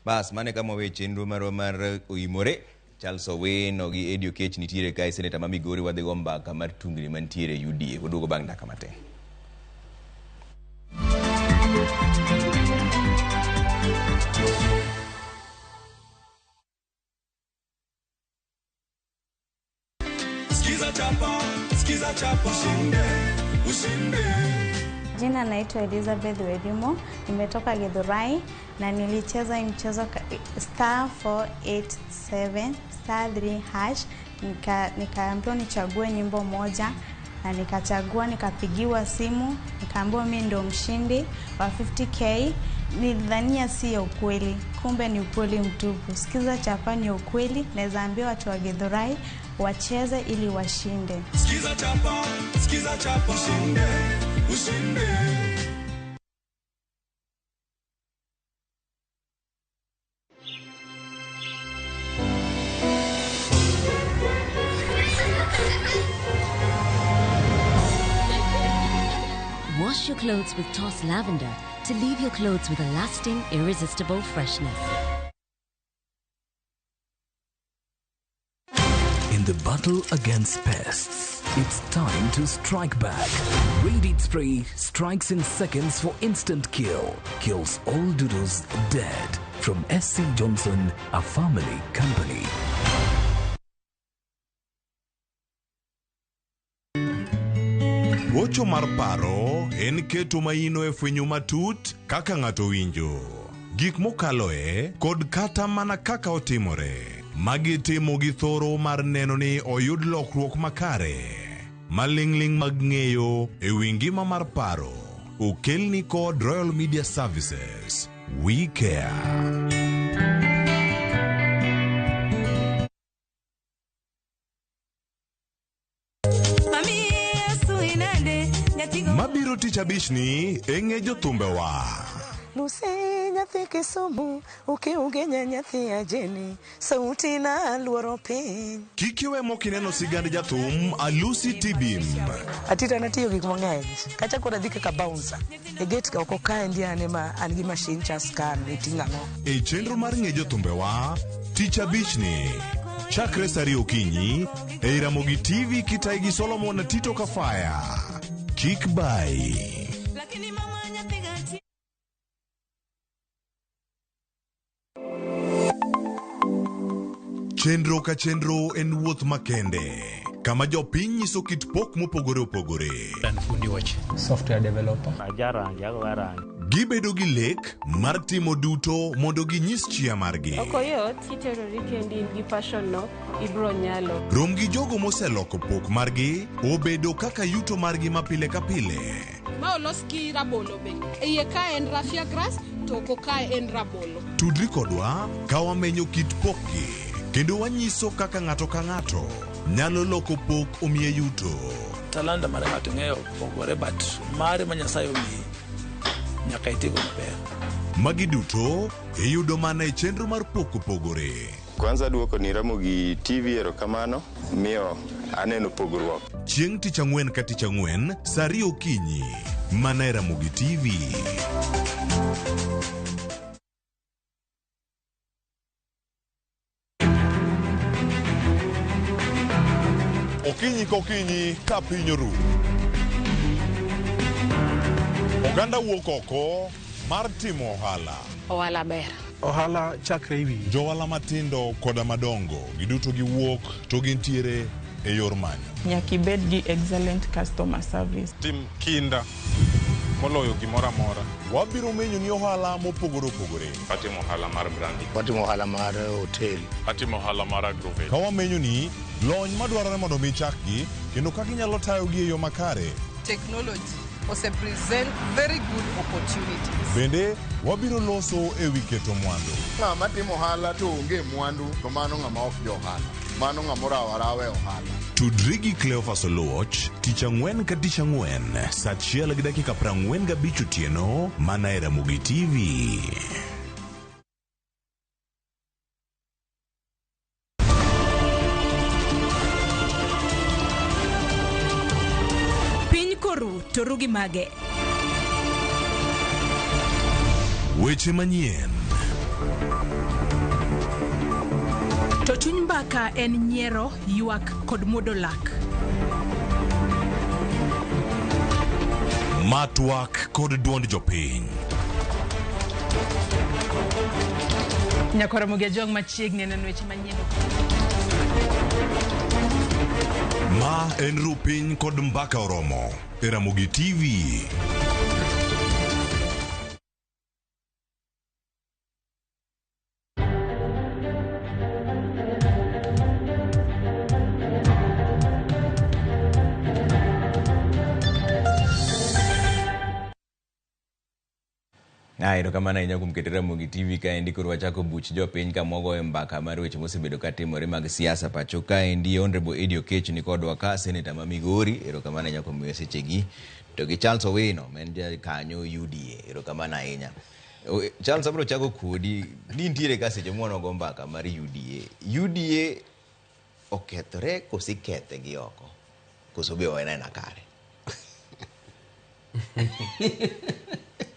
Bas mane kama we chenro marwa mar Oimore Charles Owino gi Eddie Okech nitiere kae, seneta ma Migori wadhi go mbaka mar tungni mantiere UDA. Waduogo bang' dakika matin. Skiza chapa, skiza chapa, ushinde, ushinde. Jina naitwa Elizabeth Wedimo, nimetoka Githurai na nilicheza mchezo star 487 star 3 hash, nikaambiwa nichague nyimbo moja na nikachagua, nikapigiwa simu, nikaambiwa mimi ndo mshindi wa 50k. Nilidhania si ya ukweli, kumbe ni ukweli mtupu. Sikiza chapa ni ukweli, naweza ambia watu wa Githurai wacheze ili washinde. Sikiza chapa, sikiza chapa, ushinde, ushinde. Wash your clothes with Toss Lavender to leave your clothes with a lasting, irresistible freshness. In the battle against pests, it's time to strike back. Raid Spray strikes in seconds for instant kill. Kills all doodles dead. From SC Johnson, a family company. Gocho mar paro en keto maino e fwenyo matut kaka ng'ato winjo, gik mokaloe kod kata mana kaka otimore. Magi timo gi thoro mar neno ni oyud lokruok makare. Maling'ling' mag ng'eyo e wi ngima mar paro okelni kod Royal Media Services. We care. Mabiro tich abich ni e ng'e jothumbewa. Lucy nyathi Kisumu, ukiugenya nyathi ajeni, sauti na luoro piny. Kik iwe mokineno sigand jathum Alusi Tibim. Atita natiyo gik mang'eny, kata koro adhi kaka bouncer. E gate ka oko kaendi an ema an gi machine cha scan iting'o ang'o. E chenro mar ng'e jothumbewa tich abich ni chakre saa 2 okinyi e Ramogi TV kitayi gi Solomon Tito Kafaya. Kik bai. Chenro ka chenro en wuoth makende kama jopiny nyiso kit pok mopogore opogore. Fundi weche software developer. Gibedo gi lek mar timo duto mondo ginyis chia margi. Ok oyot, iterori kendi in gi passion no, ibro nyalo. Rom gi jogo moseloko pok margi obedo kaka yuto margi ma pile ka pile. Ma olos gi rabolo be. E iye kae en raffia grass to oko kae en rabolo. Tudri kodwa ka wamenyo kit pokgi kendo wanyiso kaka ng'ato ka ng'ato nyalo loko pok omiye yuto. Talanta mar ng'ato ing'eyo pogore but mare ma Nyasaye omiyi nyaka itigo maber. Magi duto iyudo mana e chenro mar Pok Opogore. Kwanza duoko ni Ramogi TV erokamano miyo aneno pogruok. Chieng' tich ang'wen ka tich ang'wen sa ariyo okinyi mana e Ramogi TV. Okinyi kokinyi ka piny oru. Oganda wuok oko mar timo ohala. Ohala ber. Ohala chakre iwi. Johala matindo koda madongo giduto giwuok to gintiere e yor manyo. Nyaka ibed gi excellent customer service. Tim kinda moloyo gimoro amora. Wabiro menyo ni ohala mopogore opogore. Atimo ohala mar branding. Watimo ohala mar hotel. Atimo ohala mar agrovet. Ka wamenyo ni lony madwarore mondo mi chakgi kendo kaka inyalo tayogi e yo makare. Technology ose present very good opportunities. Bende wabiro loso e wi keto mwandu. Ng'ama timo ohala to onge mwandu to mano ng'ama ok jo ohala. Mano ng'ama orawo arawa e ohala. Tudri gi Cleophas Oluoch tich ang'wen ka tich ang'wen saa achiel gi dakika 45 otieno mana e Ramogi TV. Piny koru to ru gi mage. Weche manyien. To chuny mbaka en nyiero, ywak kod muodo lak. Matwak kod duond jopiny. Nyakwar Ramogi Ajwang' machiegni neno weche manyien. Ma en ru piny kod mbaka oromo e Ramogi TV. Erokamano ahinya kuom keto Ramogi TV kaendi koro wachako buch jopiny kama wagoyo mbaka mar weche mosebedo katimore mag siasa pacho kaendi. Honorable Eddie Oketch ni kodwa ka, Senator ma Migori, erokamano ahinya kuom miyo sechegi. To gi Charles Owino ma en jakanyo UDA, erokamano ahinya. Charles, abiro chako kodi, ni nitiere ka seche mwa nogo mbaka mar UDA. UDA okethore koso ikethe gi oko? Koso be en aena kare?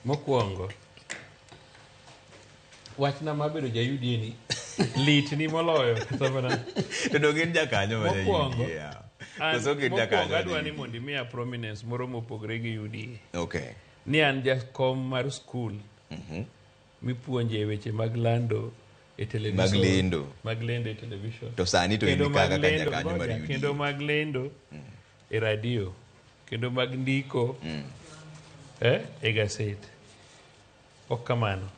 Mokwongo, wachna mar bedo ja UDA ni litni moloyo kata mana To donge in jakanyo mar Mokwongo, UDA? an- Koso ok in mokwongo jakanyo mar adwa ni UDA? mondo imiya prominence moro mopogore gi UDA. Okay. Ni an jakom mar skul mipuonje weche mag lando e television. Mag lendo. Mag lendo e television. To sani to in Kendo ka mag kaka lendo- jakanyo mar ngoja, UDA. Kendo mag lendo e radio. Kendo mag ndiko e gaset. Ok kamano.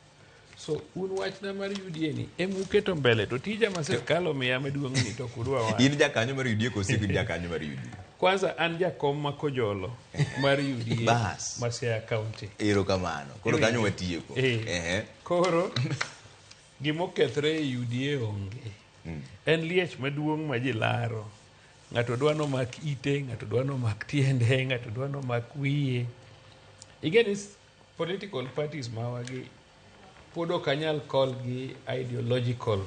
So un wachna mar UDA ni emuketo mbele to tija ma sirkal omiya maduong' ni to ok udwa wacho. In jakanyo mar UDA koso ok in jakanyo mar UDA? Kwanza an jakom ma Kojolo mar UDA Bas. ma Siaya County. Erokamano. Koro kanyo watieko. Ehe. Koro gimokethre e UDA onge. En liech maduong' ma ji laro. Ng'ato dwa nomak ite, ng'ato dwa nomak tiende, ng'ato dwa nomak wiye. Ing'e ni political parties mawagi pod ok anyal call gi ideological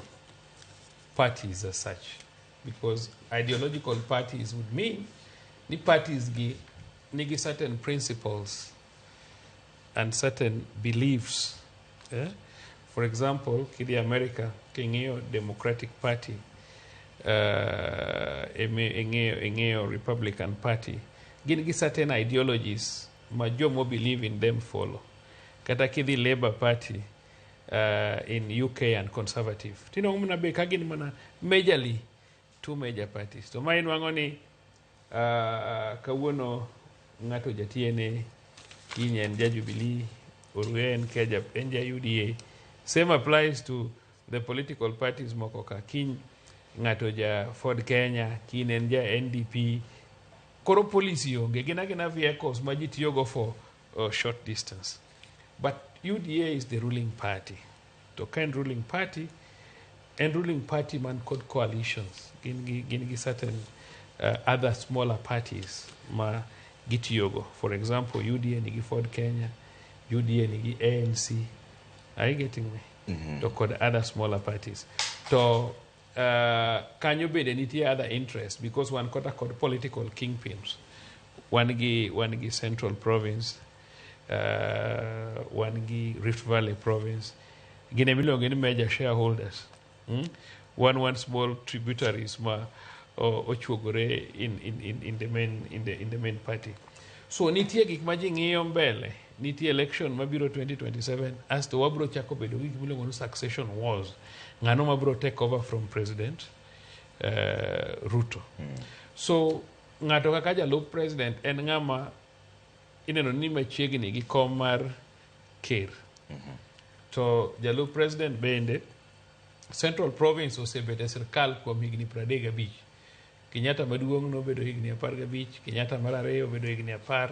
parties as such, because ideological parties would mean ni parties gi nigi certain principles and certain beliefs. For example, kidhi America, king'iyo Democratic Party, ing'iyo Republican Party, gin gi certain ideologies ma jomo believe in them follow. Kata kidhi Labour Party in UK and Conservative, tinwang'o mana be ka gin mana majorly two major parties. To ma inwang'o ni kawuono ng'ato jatiene, kiny en ja Jubilee, oruye en ja, en ja UDA. Same applies to the political parties moko ka. Kiny ng'ato ja Ford Kenya, kiny en ja NDP. Koro policy onge, gin agina vehicles ma ji tiyogo for short distance. But UDA is the ruling party. To ka en ruling party, en ruling party man kod coalitions. Gin gi certain other smaller parties ma gitiyogo. For example, UDA nigi Ford Kenya, UDA nigi ANC. Are you getting me? Mhm. To kod other smaller parties. To kanyo bende nitie other interests because wan kota kod political kingpins. Wan gi Central Province, wan gi Rift Valley Province. Gin emiluongo ni major shareholders. Wan small tributaries ma ochuogore in the main party. So nitie gik ma ji ng'iyo mbele, nitie election mabiro 2027 asto wabro chako bedo gi gik miluongo ni succession wars. Ng'ano mabro take over from President Ruto. So ng'ato kaka jalup president en ng'ama ineno ni machiegni gi kom mar ker. To jalup president bende, Central Province osebet e sirkal kuom higni 35. Kenyatta maduong' nobedo higni 15, Kenyatta mar ariyo obedo higni 10,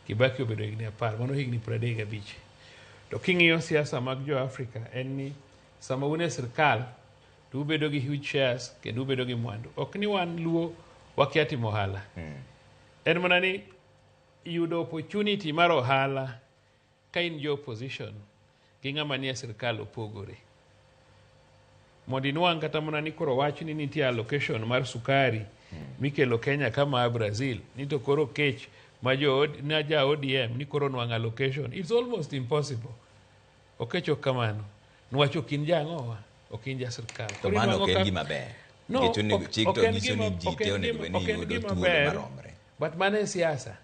Kibaki obedo higni 10, mano higni 35. To king'iyo siasa mag jo Afrika en ni sama un e sirkal to ubedo gi huge shares kendo ubedo gi mwandu. Ok ni wan Luo wakia timo ohala. En mana ni yudo opportunity mar ohala ka in jo opposition gi ng'ama nie sirkal opogore. Mondo inwang' kata mana ni koro wach ni nitie allocation mar sukari mikelo Kenya kama Brazil ni to koro kech ma jo na ja ODM ni koro nwang' allocation, it's almost impossible. Okech ok kamano niwach ok in jang'owa, ok in ja sirkal. To Koro mano inwang'o ok en gima ber. No, Nikech onego chik ok to en nyiso ni ji ok te en onego bed ni ok en yudo gima thuolo ber, maromre. But mano e siasa.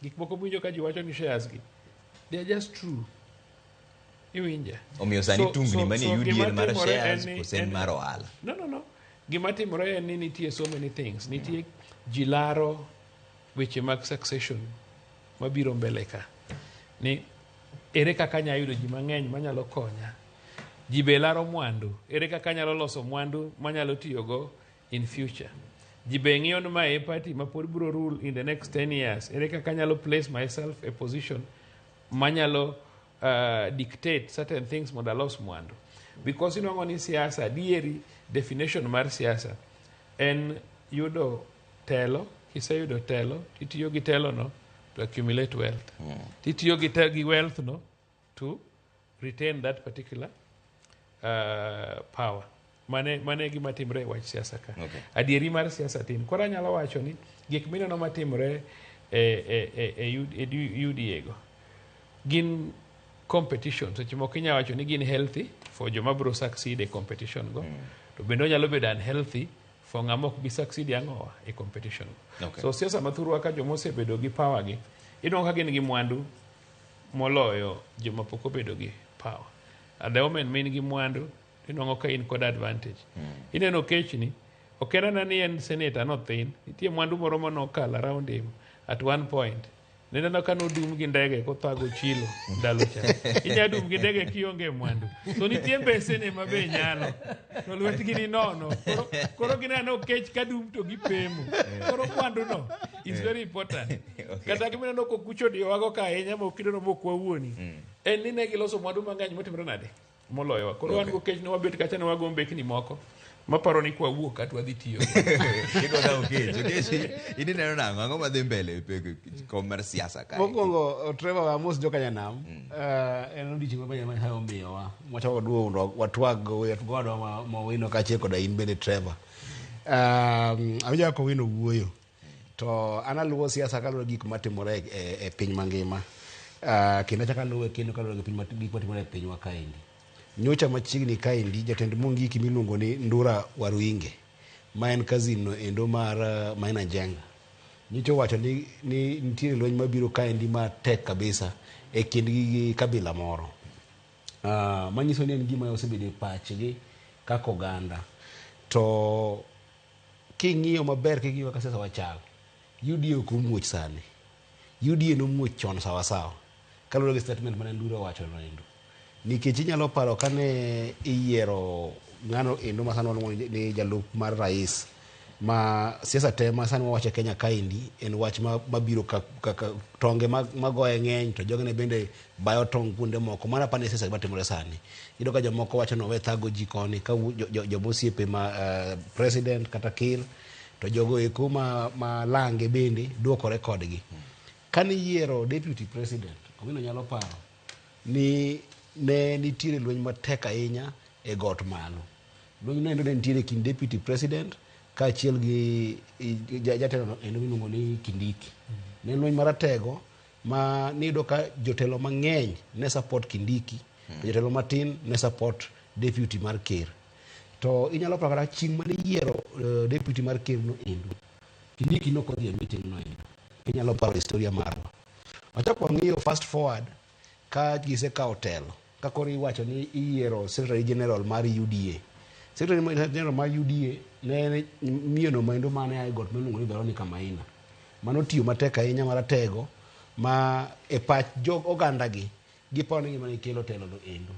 Gik moko miwinjo ka ji wacho ni shares gi, they are just true. Iwinja? Omiyo sani tungni manie So UDA gima en mar timore en shares koso en mar ohala? No. Gima timore en ni nitie so many things. Nitie ji laro weche mag succession mabiro mbele ka. Ni ere kaka anyalo yudo ji mang'eny manyalo konya. Ji be laro mwandu. Ere kaka anyalo loso mwandu manyalo tiyogo in future. Ji be ng'iyo ni mae e party ma pod biro rule in the next 10 years. Ere kaka anyalo place myself a position manyalo dictate certain things mondo alos mwandu. Because inwang'o ni siasa, adieri definition mar siasa en yudo telo, kiseyudo telo, titiyo gi telo no to accumulate wealth. Titiyo gi wealth no to retain that particular power. Mane gima timre e wach siasa ka. Adieri mar siasa tin. Koro anyalo wacho ni gik mineno matimore e UDA go gin competition. Seche moko inyalo wacho ni gin healthy for joma biro succeed e competition go. To bende onyalo bedo unhealthy for ng'ama ok bi succeed ang'owa e competition go. So siasa mathurwa ka joma osebedo gi power gi, inwang'o ka gin gi mwandu moloyo joma pok obedo gi power. At the moment ma in gi mwandu, inwang'o ka in kod advantage. Ineno kechni, ok en ana ni en senator nothin, nitie mwandu moro manokalo around him at one point. Nineno ka nodum gi ndege kothago chilo ndalo cha. Inya dum gi ndege kionge mwandu. So nitie mbesene ma be nyalo. To lwetgi ni nono. Koro gineno kech ka dum to gipemo. Koro mwandu no is very important. Kata gimineno kokucho diyowago ka ahinya mok mok wawuoni. En ni ne giloso mwandu mang'eny motimore nade? Moloyowa. Koro wan go kech ne wabet kacha ne wago mbekni moko. Maparo ni kwawuok kata wadhi tiyo. Idwa kawo Okech. Okech, in ineno nang'o? Ang'o madhi mbele e kom mar siasa kae? Mokwongo, Trevor, amos joka nyanam. En odiochieng' maber ma Nyasaye omiyowa. Mwachako waduogo mondo watwag gowadwa ma Owino kaachiel koda in bende, Trevor. Awinjo kaka Owino wuoyo. To an aluwo siasa kaluwore gi gik matimore e piny mangima. Kendo achako aluwe kendo kaluwore gi gik matimore e pinywa kaendi. Nyocha machiegni kaendi, jatend Mungiki miluongo ni Ndura Waruinge, ma en cousin no endo mar Maina Njenga, nyocha owacho ni nitie lweny mabiro kaendi matek kabisa e kindgi gi kabila moro. Manyiso ni en gima osebedo e pachgi kaka oganda. To king'iyo maber, king'iyo kaka siasa wachal, UDA ok omuoch sani. UDA nomuoch chon sawasawa kaluwore gi statement mane Ndura owacho no endo. Nikech inyalo paro kane iyiero ng'ano endo ma sani waluongo ni jalup mar rais. Ma siasa te ma sani wawacho e Kenya kaendi en wach mabiro ka tonge magoye ng'eny to jogene bende bayo tong' kuonde moko. Mano apani siasa matimore sani. Iyudo ka jomoko wacho ni owe thago ji koni ka joma osiepe ma president kata ker to jogo eko ma lange bende duokore kodgi. Kane iyiero deputy president, Owino nyalo paro ni ne nitiere lweny matek ahinya e got malo. Lweny no endo ne nitiere e kind deputy president kaachiel gi jatelo endo miluongo ni Kindiki. Ne en lweny maratego ma niyudo ka jotelo mang'eny ne support Kindiki, to jotelo matin ne support deputy mar ker. To inyalo paro kata chieng' mane iyiero deputy mar ker no endo, Kindiki ne ok odhi e meeting no endo. Inyalo paro historia marwa. Wachak wang'iyo fast forward ka gisekawo telo, ka koro iwacho ni iyiero secretary general mar UDA. Secretary general mar UDA ne en miyono maendo mane a e got miluongo ni Veronica Maina. Mano tiyo matek ahinya maratego ma e pach jog oganda gi giparo ni gima ne kelo telo no endo.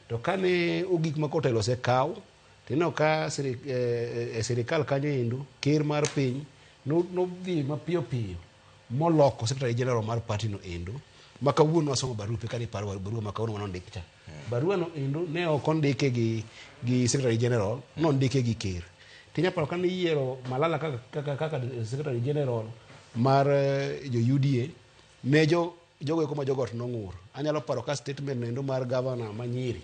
To kane ogik ma kotelo osekaw, tineno ka e sirikal kanyo endo, ker mar piny nodhi mapiyo piyo moloko secretary general mar party no endo ma kawuono wasomo barupe kane iparo barua ma kawuono manondik cha. Barua no endo ne ok ondike gi secretary general, nondike gi ker. Tinya paro kane iyiero Malala kaka secretary general mar jo UDA, ne jogo eko ma jogot nong'ur. Anyalo paro ka statement no endo mar governor ma Nyeri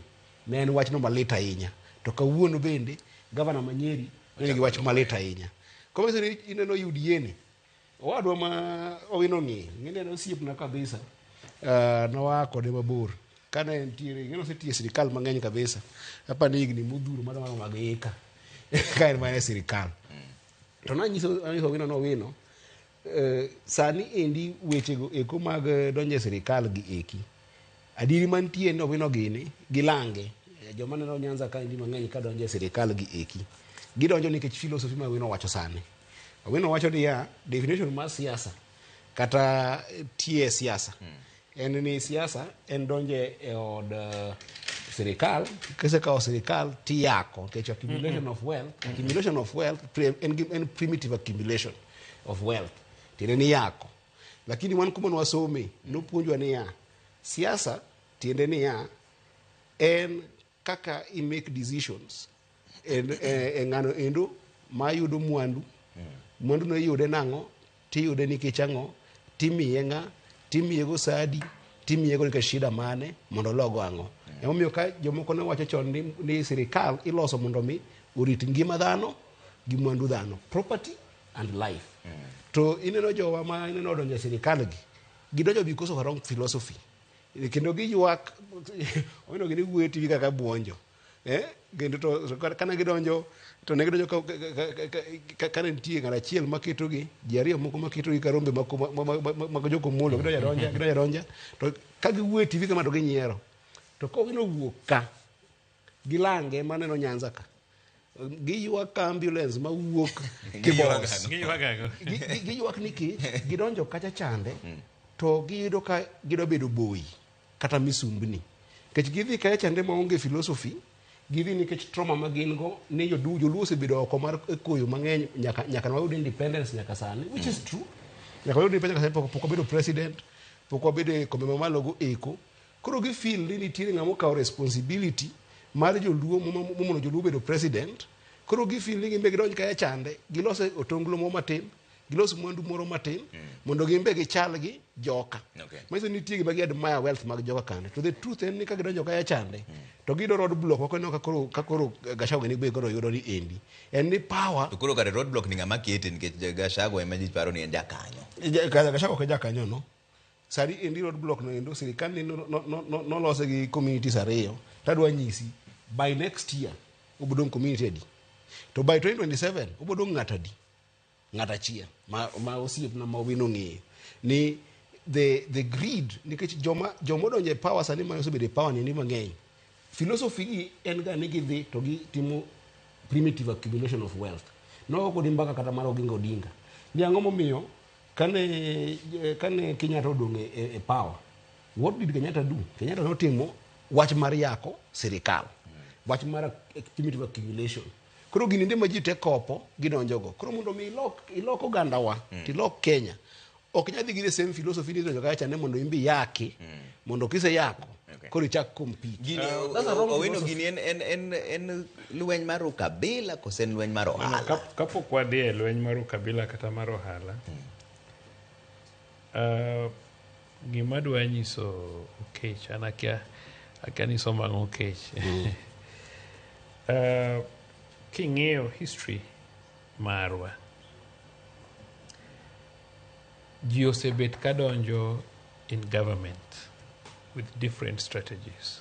ne en wachno malit ahinya. To kawuono bende governor ma Nyeri ne nigi wach malit ahinya. Koro manyiso ni ineno UDA ni, owadwa ma Owino ng'iyo, ng'eni en osiepna kabisa. Noa kode mabor. Kane entiere, ing'eni osetiyo e sirikal mang'eny kabisa. Apani higni modhuro madwa mag eka. Ka en mana e sirikal. To nanyiso Owino ni Owino, sani endi wechego eko mag donjo e sirikal gi eki. Adieri mantie ni Owino gini, gilange. Joma neno Nyanza ka endi mang'eny ka donjo e sirikal gi eki. Gidonjo nikech philosophy ma Owino wacho sani. Owino wacho niya, definition mar siasa kata tie siasa. En ni siasa en donjo e od sirikal, kisekawo sirikal tiyako, nikech accumulation of wealth, accumulation of wealth, en primitive accumulation of wealth. Tiende ni yako. Lakini wan kuma nwasome, nopuonjwa niya, siasa tiende niya, en kaka i make decisions e ng'ano endo mayudo mwandu. Mwandu no iyude nang'o, tiyude nikech ang'o, timiye ng'a, timiye go sadi, timiye go nikech shida mane, mondo ologo ang'o. Emomiyo ka jomoko ne wacho chon ni sirikal iloso mondo mi orit ngima dhano gi mwandu dhano, property and life. To ineno jowa ma ineno odonjo e sirikal gi, gidonjo because of a wrong philosophy. Kendo giywak, oneno gini wuoyo e TV kaka buonjo. Kendo to kana gidonjo, to ne gidonjo ka ne nitie ng'at achiel maketogi, ji ariyo moko maketogi ka rombe mag jokomolo, gidonjo adonja, gidonjo adonja. To ka giwuoyo e TV kama to ginyiero. To ka Owino owuok ka, gilange maneno Nyanza ka, giywak ka ambulance mawuok Kibos. Giywak ang'o? Giywak nikech gidonjo kacha chande, to giyudo ka gidwa bedo boyi kata misumbni. Nikech gidhi kacha chande maonge philosophy, gidhi nikech trauma ma gin go ni joluo osebedo oko mar koyo mang'eny nyaka wayud independence nyaka sani, which is true. Nyaka wayud independence nyaka sani, pok wabedo president, pok wabedo e kombe mamalo go eko. Koro gi feel ni nitiere ng'ama okawo responsibility mar joluo momono joluo bedo president. Koro gi feel ni gin be gidonj kacha chande, gilos otonglo moro matin, gilos mwandu moro matin, mondo gin be gichal gi joka. Manyiso ni nitie gima gi admire wealth mag joka kande. To the truth en ni ka gidonjo kacha chande, to giyudo roadblock moko ineno ka koro Gachagua ni be koro yudo ni endi. En ni power. To koro kare roadblock ni ng'ama kete nikech Gachagua ema ji paro ni en jakanyo. Gachagua ok jakanyo no. Sani endi roadblock no endo sirikal ni nolose gi communities ariyo. Tadwa nyisi by next year obodong community adi. To by 2027 obodong ng'at adi. Ng'at achiel ma osiepna ma Owino ng'eyo ni the greed nikech joma odonjo e power sani ma osebedo e power ni mang'eny. Philosophy gi en ga ni gidhi to gitimo primitive accumulation of wealth. Nogo kodi mbaka kata mar Oginga Odinga. Ni ang'o momiyo kane Kenyatta odong' e power, what did Kenyatta do? Kenyatta notimo wach mar yako sirikal, wach mar primitive accumulation. Koro gini ndi ma ji te kopo gidonjogo. Koro mondo mi ilok ogandawa, tilok Kenya, ok inyal dhi gi the same philosophy ni idonjo kacha ne mondo imbi yaki, mondo kiseyako, koro ichak compete. Gini, That's a wrong Owino, philosophy. gini en lweny mar ukabila kose en lweny mar No, no, ohala? Kapok wadhi e lweny mar ukabila kata mar ohala, gima adwa nyiso Okech, an akia ni somo ang'o Okech. King'iyo history marwa, ji osebet kadonjo in government with different strategies.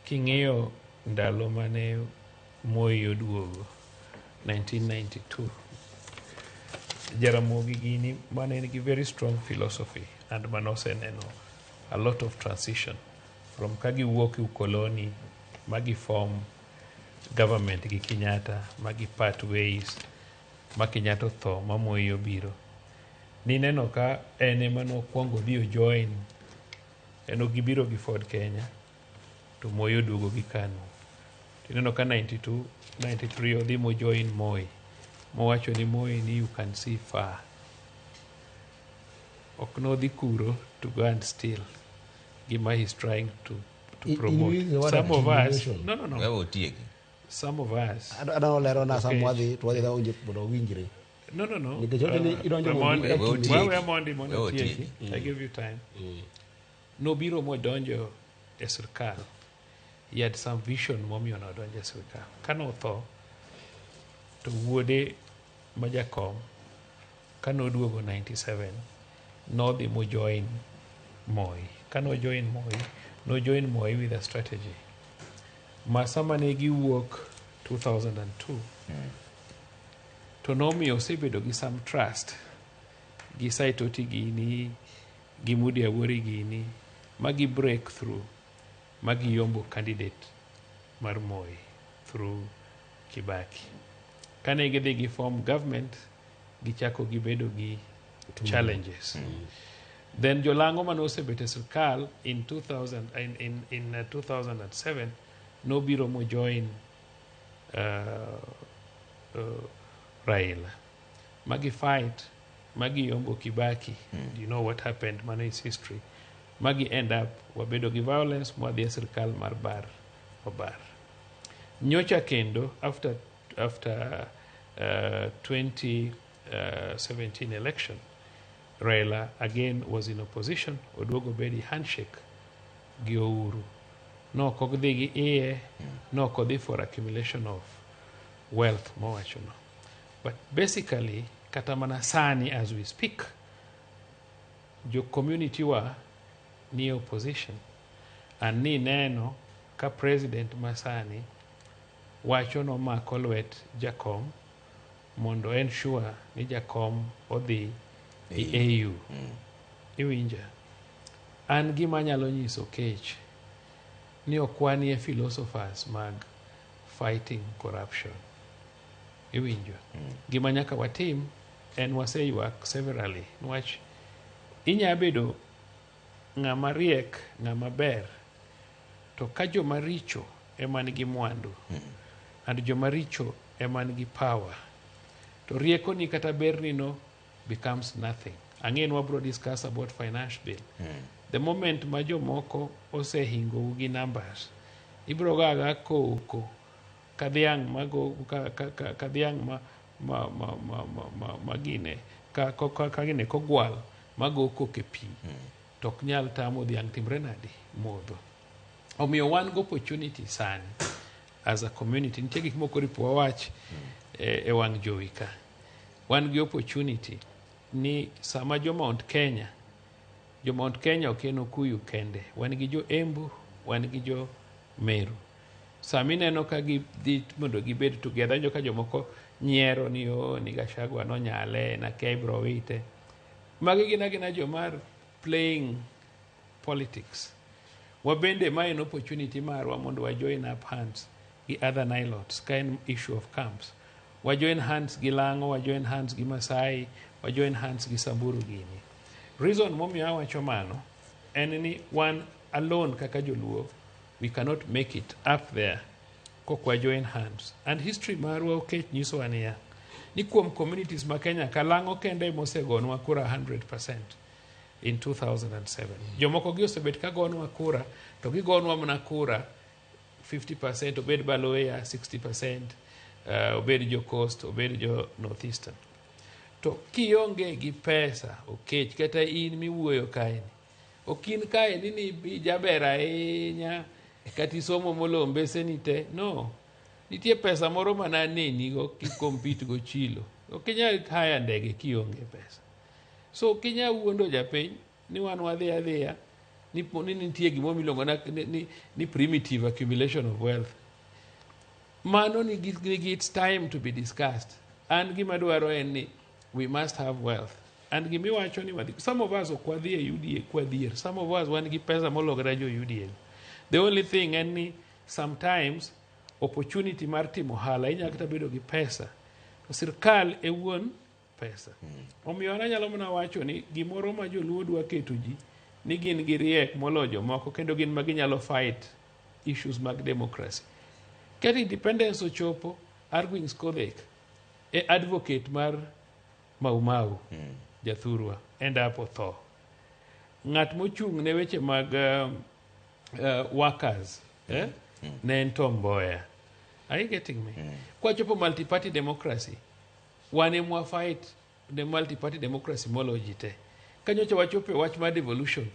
King'iyo ndalo mane Moi oduogo 1992, Jaramogi gini mane nigi very strong philosophy and manoseneno a lot of transition from ka giwuok e ukoloni ma giform government gi Kenyatta, ma gi part ways, ma Kenyatta otho ma Moi obiro. Nineno ka en ema nokwongo dhi ojoin, en ok gibiro gi Ford Kenya to Moi oduogo gi KANU. Tineno ka 92, 93 odhi mojoin Moi, mowacho ni Moi ni you can see far. Ok nodhi kuro to go and steal gima he's trying to promote. In the word Some of us, accumulation. no. Wewe otieki. Some of us. Adwa lero na sama Okay. wadhi to wadhi wadhi mondo owinjre. No. Nikech wacho ni idonjo mondo Ramondi, i- wewe Mondi mondo Wewe otieki. otieki. I give you time. Nobiro modonjo e sirkal. He had some vision momiyo nodonjo e sirkal. Kane otho, to wuode ma jakom, kane oduogo 97, nodhi mojoin Moi. Kane ojoin Moi, nojoin Moi with a strategy. Ma sama ne giwuok 2002, to nomiyo osebedo gi some trust gi Saitoti gini, gi Moody Awori gini, ma gi break through, ma giyombo candidate mar Moi through Kibaki. Kane gidhi gi form government, gichako gibedo gi challenges. Then Jolang'o mane osebet e sirkal in 2000, in 2007 nobiro mojoin Raila. Magi fight, magi yombo Kibaki. You know what happened, mano is history. Magi end up wabedo gi violence mwadhi e sirkal mar bar obar. Nyocha kendo after 2017 election, Raila again was in opposition, oduogo bedi handshake gi Uhuru. No ok odhi gi iye, no ok odhi for accumulation of wealth mowachono. But basically, kata mana sani as we speak, jo community wa ni opposition and ni neno ka president masani wacho nomako lwet jakom mondo ensure ni jakom odhi e AU. Iwinja? An gima anyalo nyiso Kech ni ok wanie philosophers mag fighting corruption. Iwinjo? Gima nyaka watim en waseywak severally niwach inya bedo ng'ama riek, ng'ama ber, to ka joma richo ema nigi mwandu and joma richo ema nigi power, to riekoni kata berni no becomes nothing. Ang'e ni wabro discuss about finance bill. The moment ma jomoko osehingou gi numbers, ibro gaga koko ka dhiang' mago ka dhiang' ma gine ka gine kogwal mago koko e pi, to ok nyal tamo dhiang' timre nadi modho. Omiyo wan gi opportunity sani as a community, nitie gik moko oripo wawach e wang' jowi ka. Wan gi opportunity ni sama jo Mount Kenya, jo Mount Kenya ok en Okuyu kende, wan gi jo Embu, wan gi jo Meru. Sama ineno ka gidhi mondo gibed together, ineno ka jomoko nyiero ni oh, ni Gachagua nonyale, nakia ibro wite. Magi gin agina joma playing politics. Wabende ma en opportunity marwa mondo wa join up hands gi other Nilotes ka en issue of camps. Wa join hands gi Lang'o, wa join hands gi Masai, wa join hands gi Samburu gini. Reason momiyo awacho mano en ni wan alone kaka joluo, we cannot make it up there Kok wa join hands. And history marwa Okech nyisowa niya, ni kuom communities ma Kenya ka Lang'o kende mosegonwa kura 100% in 2007. Jomoko gi osebet ka gonwa kura, to gigonwa mana kura 50%, obed Baluhya 60%, obed jo Coast, obed jo Northeastern. To kionge gi pesa, Okech, kata in miwuoyo kaeni, ok in kaeni ni ijaber ahinya, kata isomo moloyo mbeseni te, no. Nitie pesa moro mananenigo ki compete go chilo. Ok inyal hire ndege kionge pesa. So ok inyal wuondo japiny ni wan wadhi adhiya ni nitie gimoro miluongo ni primitive accumulation of wealth. Mano nigi its time to be discussed. An gima dwaro en ni we must have wealth. And gimiwacho ni wadhi, some of us ok wadhi e UDA kwadhier. Some of us wan gi pesa moloyo jo UDA. The only thing en ni sometimes opportunity mar timo ohala inyalo kata bedo gi pesa to sirkal e wuon pesa. Omiyo an anyalo mana wacho ni gimoro ma joluo dwa keto ji ni gin gi riek moloyo jomoko kendo gin ma ginyalo fight issues mag democracy. Kata independence ochopo, Argwings Kodhek e advocate mar Mau Mau jathurwa end up otho. Ng'at mochung' ne weche mag workers ne en Tom Mboya. Are you getting me? Kwachopo multi-party democracy, wan emwa fight ne multi-party democracy moloyo ji te. Kanyocha wachopo e wach mar devolution,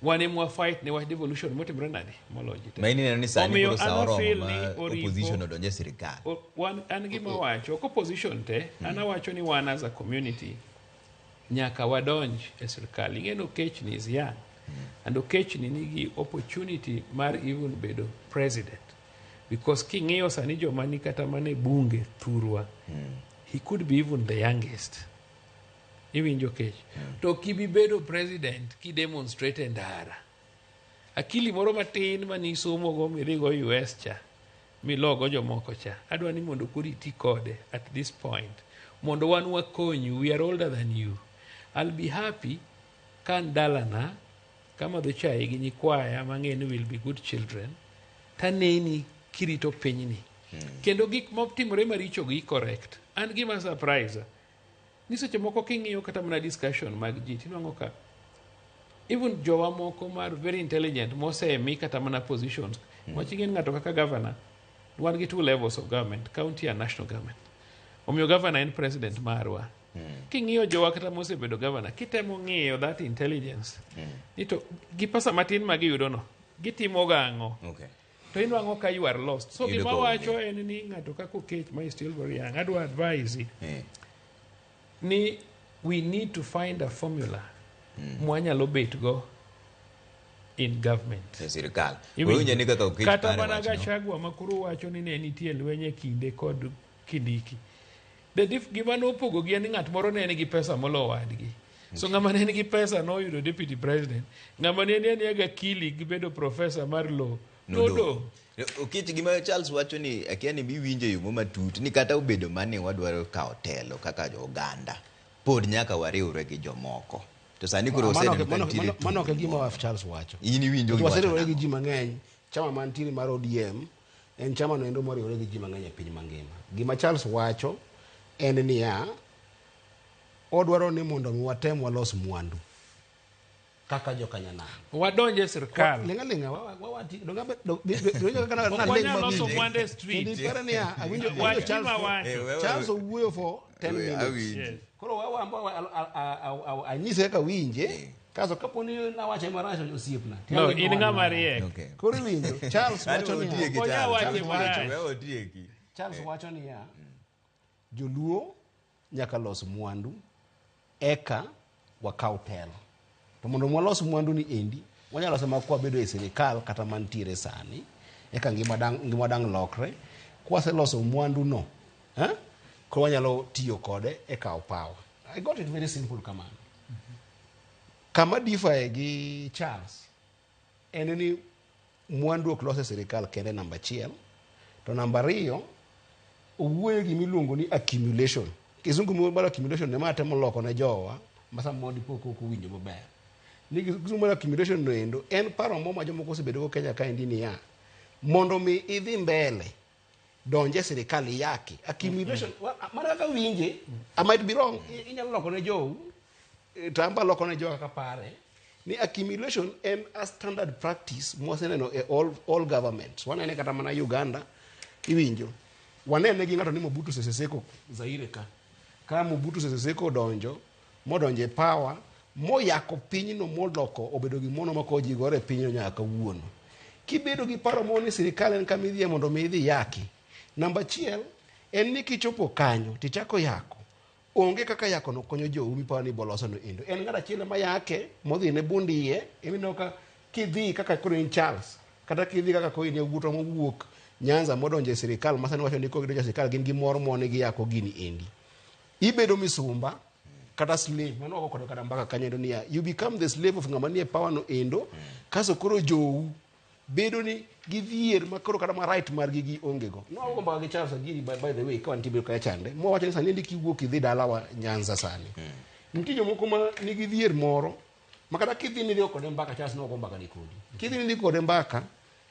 wan emwa fight ne wach devolution motimore nade moloyo ji te. Ma in ineno ni sani Omiyo koro sa an oromo afeel ma ni oripo- opposition odonje e sirikal. Wan an gima wacho ok opposition te, an awacho ni wan as a community nyaka wadonj e sirikal. Ing'e ni Okechni is young and Okechni nigi opportunity mar even bedo president because king'iyo sani joma ni kata mana e bunge thurwa, he could be even the youngest. Iwinjo Okech? To kibi bedo president kidemonstrate e ndara, akili moro matin manisomogo midhigo US cha milogo jomoko cha, adwa ni mondo koro iti kode at this point mondo wan wakonyu. We are older than you. I'll be happy ka an dalana kamadho chai gi nyikwaya mang'e ni will be good children, taneni kirito pinyni kendo gik motimore maricho gi correct. An gima surprise ni seche moko king'iyo kata mana discussion mag ji, tinwang'o ka even jowa moko mar very intelligent mosemi kata mana positions wach ing'e ni ng'ato kaka governor, wan gi two levels of government, county and national government. Omiyo governor en president marwa. King'iyo jowa kata mosebedo governor, kitemo ng'iyo that intelligence ni to gi pesa matin ma giyudo no gitimo gang'o, to inwang'o ka you are lost. So Iyudo gima ka onge. wacho en ni ng'ato kaka Okech ma is still very young, adwa advise ni we need to find a formula mwanyalo bet go in government e sirikal. Iwinjo? Winjo ni kaka Okech Kata pare mana wachno. Gachagua ma koro wacho ni ne nitie lweny e kinde kod Kindiki, gima nopogogi en ni ng'at moro ne nigi pesa molo wadgi. So ng'ama ne nigi pesa noyudo deputy president, ng'ama ne ni gi akili gi bedo professor mar law nodong'. Okech, gima Charles wacho ni akia ni biwinjo e yo mo matut ni kata obedo mani wadwaro kawo telo kaka oganda, pod nyaka wariwre gi jomoko. To sani koro Mano oseneno ok- ka mano- nitiere mano ok e gima Charles wacho. In iwinjo To giwacho waseriwore nang'o? gi ji mang'eny. Chama mantiere mar ODM en chama noendo moriwore gi ji mang'eny e piny mangima. Gima Charles wacho en niya, odwaro ni mondo mi watem walos mwandu kaka jokanyanam. Wadonje sirkal. Ling'a ling'a, donge kaka Ok naling' wanyal loso mawinje. mwandu e street. Kendo iparo niya, awinjo Wach awinjo Charles gima wacho. Charles owuoyo for 10 minutes. Yes. Koro anyise kaka winje. Kaso kapo ni nawache marach, osiepna. No, in ng'ama riek. Koro iwinjo, Charles wacho niya. Otieki, Onya Charles. wache Charles marach. Wewe otieki. Charles wacho niya, joluo nyaka los mwandu eka wakaw telo. To mondo walos mwandu ni endi, wanyalo loso ma kwabedo e sirikal kata mantiere sani, eka ngima dang' lokre. Kwaseloso mwandu no, koro wanyalo tiyo kode e kawo power. I got it very simple kamano. Kama differ gi Charles en ni mwandu ok los e sirikal kende namba achiel, to namba ariyo owuoyo gimiluongo ni accumulation. Kizungu mar accumulation ema atemo loko ne jowa ma samoro dipo ka ok owinjo maber. Ni kizungu mar accumulation no endo en paro mo ma jomoko osebedo go Kenya kaendi niya, mondo mi idhi mbele Donje sirikal iyaki. Accumulation, mana kaka winje, I might be wrong, inyalo loko ne jou, to an be aloko ne joga kaka pare, ni accumulation en a standard practice mwaseneno e all governments. Wanene kata mana Uganda, iwinjo. Wanene gi ng'ato ni Mobutu Sese Seko Zaire ka. Ka Mobutu Sese Seko odonjo, modonjo e power, moyako pinyno moloko obedo gimono ma koro ji gore e pinyno nyaka kawuono. Kibedo gi paro moro ni sirikal en kama idhiye mondo mi idhi yaki. Namba achiel, en ni kichopo kanyo tichako yako. Onge kaka yako no konyo jou miparo ni boloso no endo. En ng'at achiel ema yake, modhi ne bund iye, emineno ka kidhi kaka koro in Charles, kata kidhi kaka koro in yawuotwa mowuok Nyanza modonjo e sirikal, ma sani wacho ni kogidonjo e sirikal gin gi mor mone giyako gini endi. Ibedo misumba, kata slave, mano wago kode kata mbaka kanyo endo niya, you become the slave of ng'ama nie power no endo, kaso koro jou bedo ni gidhier ma koro kata ma right margi gi onge go. Nwago mbaka gi Charles Agiri by the way, ka wantie bedo kacha chande, mwawacho ni sani endi kiwuok idhi dalawa Nyanza sani. Nitie jomoko ma nigi dhier moro, ma kata kidhi ni idhi kode mbaka, Charles nogo mbaka ni kodi. Kidhi ni idhi kode mbaka,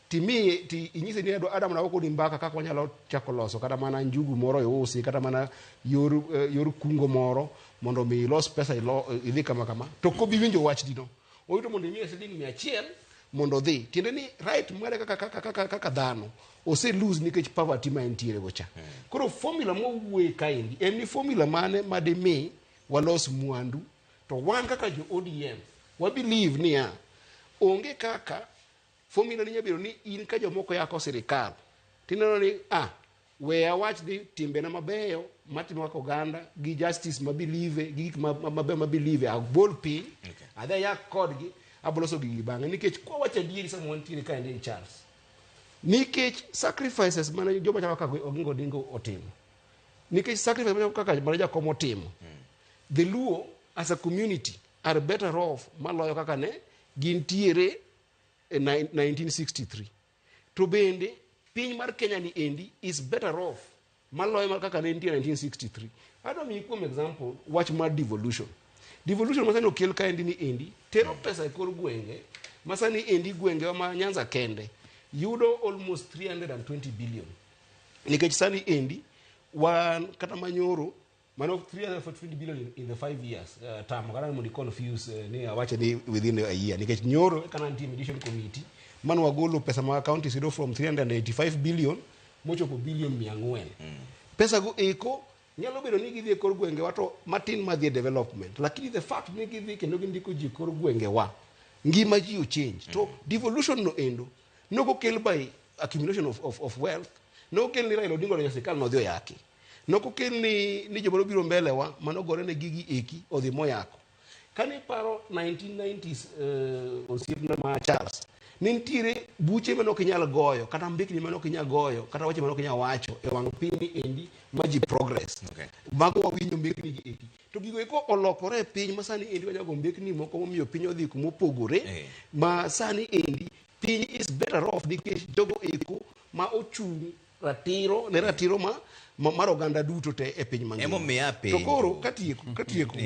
timiye, ti inyise ni adwa mana go kodi mbaka kaka wanyalo chako loso kata mana njugu moro iusi, kata mana yor kungo moro mondo mi ilos pesa idhi kama kama. To kobi winjo wach dino. Oyudo mondo imiye siling mia achiel mondo odhi. Tiende ni right mare kaka dhano ose lose nikech poverty ma entiere go cha. Koro formula mowuoye kaendi en ni formula mane madimi walos mwandu, to wan kaka jo ODM wa believe niya onge kaka formula ni nyabedo ni in ka jomoko yako sirikal tineno ni we awach ni timbena mabeyo matimo kaka oganda gi justice ma believe gi gik mabeyo ma believe abol piny, adhi ayak kodgi aboloso gigi bang'e, nikech kwa wacho adieri sama wantiere kaendi en Charles, nikech sacrifices mane joma chalo kaka Oginga Odinga otimo, nikech sacrifice mane kaka mane Jakom otimo, the Luo as a community are better off maloyo kaka ne gintiere e 1963. To bende piny mar Kenya ni endi is better off maloyo mar kaka ne nitie 1963. Adwa miyi kuom example wach mar devolution. Devolution masani okel kaendi ni endi tero pesa e kor gwenge masani endi gwengewa ma Nyanza kende yudo almost 320 billion. Nikech sani endi wan kata manyoro mano 320 billion in the 5 years term, kata mondo confuse ni awache ni within a year, nikech nyoro kana nitie mediation committee mano wagolo pesa ma counties yudo from 385 billion mochopo billion mia ang'wen. Pesa go eko nyalo bedo ni gidhi e kor gwengewa to matin madhi e development, lakini the fact ni gidhi kendo gindiko ji e kor gwengewa, ngima ji ochange. To devolution no endo nokokel by accumulation of wealth, nokokel ni Raila Odinga odonjo e sirikal nodhi oyaki, nokokel ni joma nobiro mbele wa manogore ne gigi eki odhi moyako. Kane iparo 1990s, osiepna ma Charles, ne nitiere buche mane ok inyal goyo, kata mbekni mane ok inyal goyo, kata weche mane ok inyal wacho e wang' piny ni endi ma ji progress. Mago wawinjo mbekni gi eki. To gigo eko olokore e piny ma sani endi wanyago mbekni moko momiyo piny odhi kumopogore, ma sani endi piny is better off nikech jogo eko ma ochung' ratiro ne ratiro ma mar oganda duto te e piny mangima. Emomiyo apenjo. To koro katieko,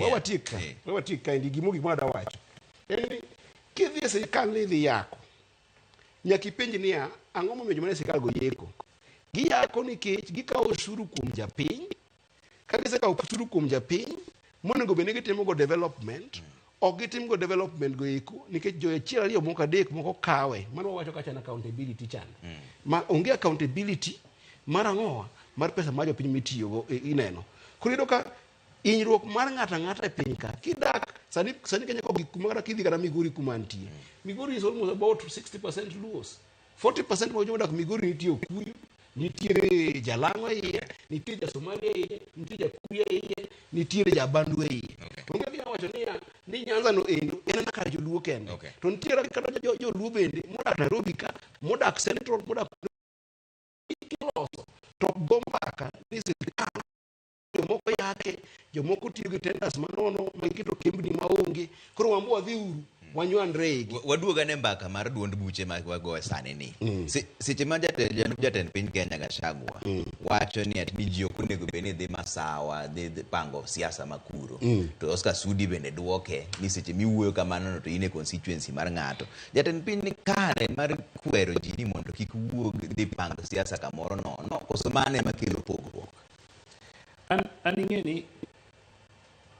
wawatiek ka, wawatiek ka endi gimo gik ma adwa wacho. En ni kidhi e sirikal ni idhi yako, nyaka ipenj niya, ang'o momiyo joma nie sirikal go yeko? Giyako nikech gikawo osuru kuom japiny. Ka gisekawo osuru kuom japiny, monego bed ni gitimo go development, ok gitim go development go eko nikech jo achiel ariyo moko adek moko kawe. Mano wawacho kacha en accountability chande. Ma onge accountability mar ang'owa mar pesa mar jopiny mitiyogo ineno. Koro iyudo ka hinyruok mar ng'ato ang'ata e piny ka kidak sani Kenya kogik kuma kata kidhi kata Migori kuma nitie. Migori is almost about 60% Luos. 40% mag joma odak Migori nitie Okuyu, nitiere Jalang'o e iye, nitie ja Somalia e iye, nitie ja Kuria e iye, nitiere ja Bandu e iye. Onge kaka inyalo wacho niya, ni Nyanza no endo en mana kar joluo kende. To nitiere kata joluo bende modak Nairobi ka, modak Central, modak kiloso to go mbaka ni sirikal jomoko yake, jomoko tiyo gi tenders manono ma giketo kembni maonge. Koro wan bo wadhi uru wanywandre igi. Waduog ane mbaka mar duond buche ma wagoyo sani ni. Seche ma jalup jatend piny Kenya Gachagua wacho ni ati ni ji ok onego bed ni dhi Masawa, dhi pango siasa ma kuro. luoro. To Oscar Sudi bende duoke ni seche miwuoyo kamano no to in e constituency mar ng'ato. Jatend piny ni kare mar kwero ji ni mondo kik wuog dhi pang siasa kamoro nono, koso mano ema kelo pogruok? An ing'e ni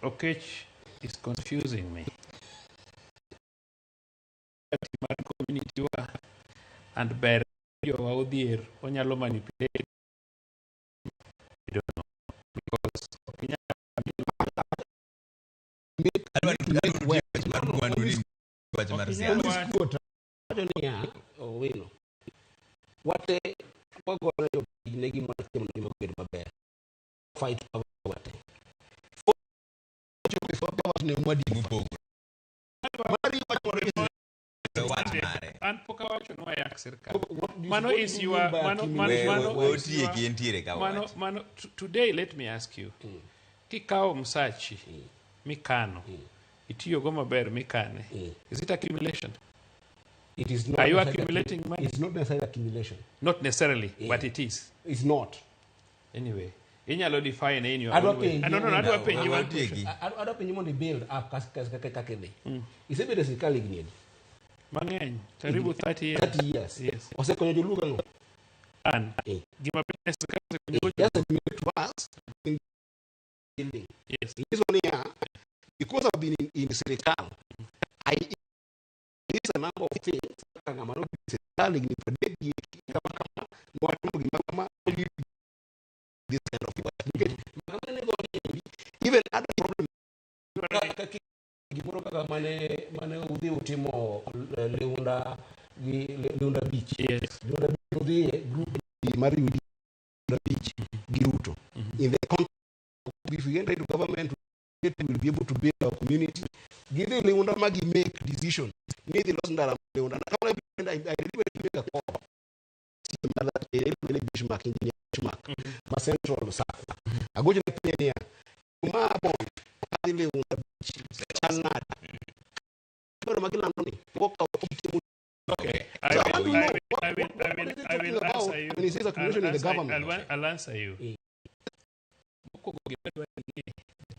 Okech is confusing me. Mar community wa and ber jowa odhier onyalo manipulate. I don't know, because ok Mar mwandu ni wach mar Ok siasa. inyal wacho. Wacho niya, Owino, wate wagone jopiny ne gima timo ne gima bedo maber. Fight poverty wate. Ne mwadi mopogore. Mari wacho Wach mare. An pok awacho ni wayak sirkal. What do you- Mano what is do you your mean by mano mano We- mano we is otieki your- entiere ka mano wach. mano today let me ask you. Kikawo msachi mikano itiyogo maber mikane. Is it accumulation? It is not Are you necessarily accumulating money? It's not necessarily accumulation. Not necessarily, but it is. It's not. Anyway, inyalo define in your Adwa own way. penji Ah, no, adwa penji one Otieki. question. Adwa penji mondo i-build up kaka idhi. Isebedo e sirkal higni adi? Mang'eny, karibu 30 years. 30 years. Yes. Osekonyo joluo gang'o? An. Gima ber ne sirkal osekonyo It just admit to us in building. Yes. This one here, because I've been in sirkal, I this a number of things. Kaka ng'ama nobiro e sirkal higni 30 gi kama kama, nowatimo gima kama, lead this kind of work. Nikech kama ne go ni, even other problem kaka gimoro kaka mane udhi utimo Leunda gi Leunda Beach. Yes. Leunda Beach udhiye group mar UDA Leunda Beach gi Ruto. In the context, if we enter into government, we will be able to build our community. Gidhi Leunda ma gi make decision. Ni dhi los ndara Leunda. Kama I deliberately make a call. Bismarck, engineer Bismarck, ma Central Sacco. Agocho ne penye niya, ma bond, adhi Leunda Beach, chal nade? Bedo ma gilando ni, wokawo kitimo. Okay. I So I will, want to know I will, I will, what I is he will, I talking will about answer you. when he says accumulation I'll in the answer- government? I'll answer you. Mokwongo gima adwa ni ing'e,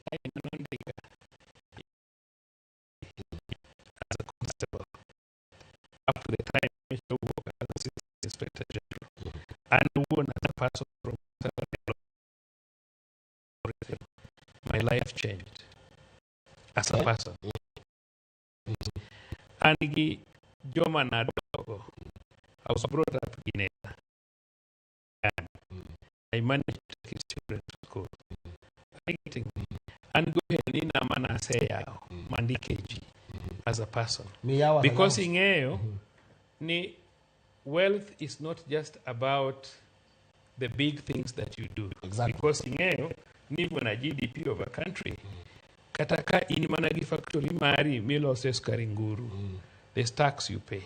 time manondika as a constable up to the time which I work as assistant inspector general. An owuon as a person from my life changed as a person. An gi joma nadongo. I was brought up in nena. And I managed to take his children to school. Are you getting me? An go ohelni na mana aseyawo mandike ji as a person. Miyawo as a Because house. ing'eyo ni wealth is not just about the big things that you do. Exactly. Because ing'eyo ni even a GDP of a country, kata ka in mana gi factory mari milose sukari nguru, there's tax you pay.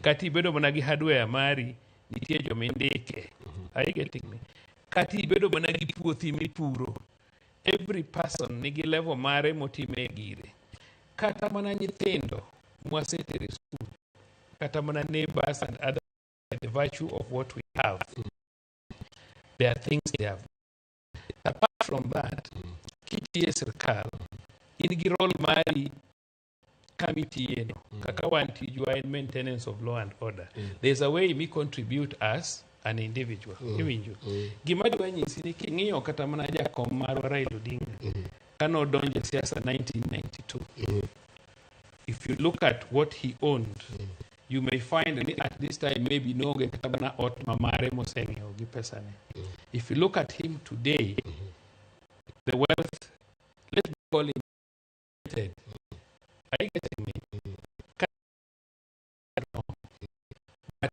Kata ibedo mana gi hardware mari, nitie jomindike. Are you getting me? Kata ibedo mana gi puothi mipuro, every person nigi level mare motime gire. Kata mana nyithindo mwasetere e school, kata mana neighbors and other, by the virtue of what we have, there are things they have. Apart from that, kitiye sirkal, in gi role mari kamitiye no. Kaka wan tijwa en maintenance of law and order. There's a way mi contribute as an individual. Iwinjo? Gima dwa nyisi ni king'iyo kata mana jakom marwa Raila Odinga, kanodonjo e siasa 1992, if you look at what he owned, you may find ni at this time maybe noonge kata mana ot ma mare moseng'iewo gi pesane. If you look at him today, the wealth, let me call him limited. Are you getting me? No. But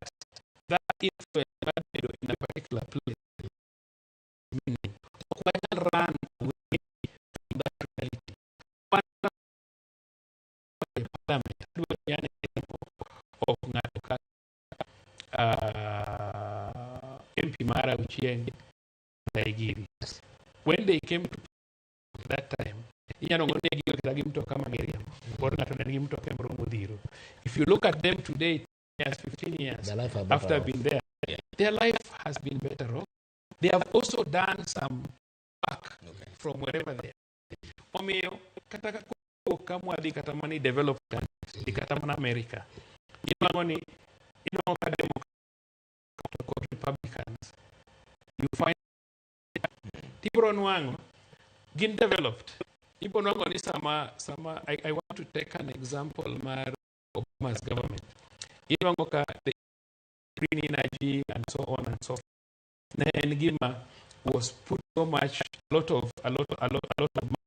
that influence mar bedo in a particular place, meaning ok wanyal run away from that reality. Wan e parliament, adwa ni an example of ng'ato kaka MP mara Ochieng Giri. When they came to that time, inyalo ng'o ne kata gi mtoka ma giriembo. Pod ng'ato ne nigi mtoka e moro modhiro. If you look at them today, 10 years, 15 years Their life are better after off. being there, their life has been better off. They have also done some work from wherever they are. Omiyo kata ka kowuok ka mwadhi kata mana i developed countries, dhi kata mana America, inwang'o ni inwang'o ka Democrat to kod Republicans, you find tibro nwang'o gin developed. Ibro nwang'o ni sama I want to take an example mar Obama's government. Inwang'o ka the green energy and so on and so forth ne en gima was put so much, a lot of a lot a lot a lot of money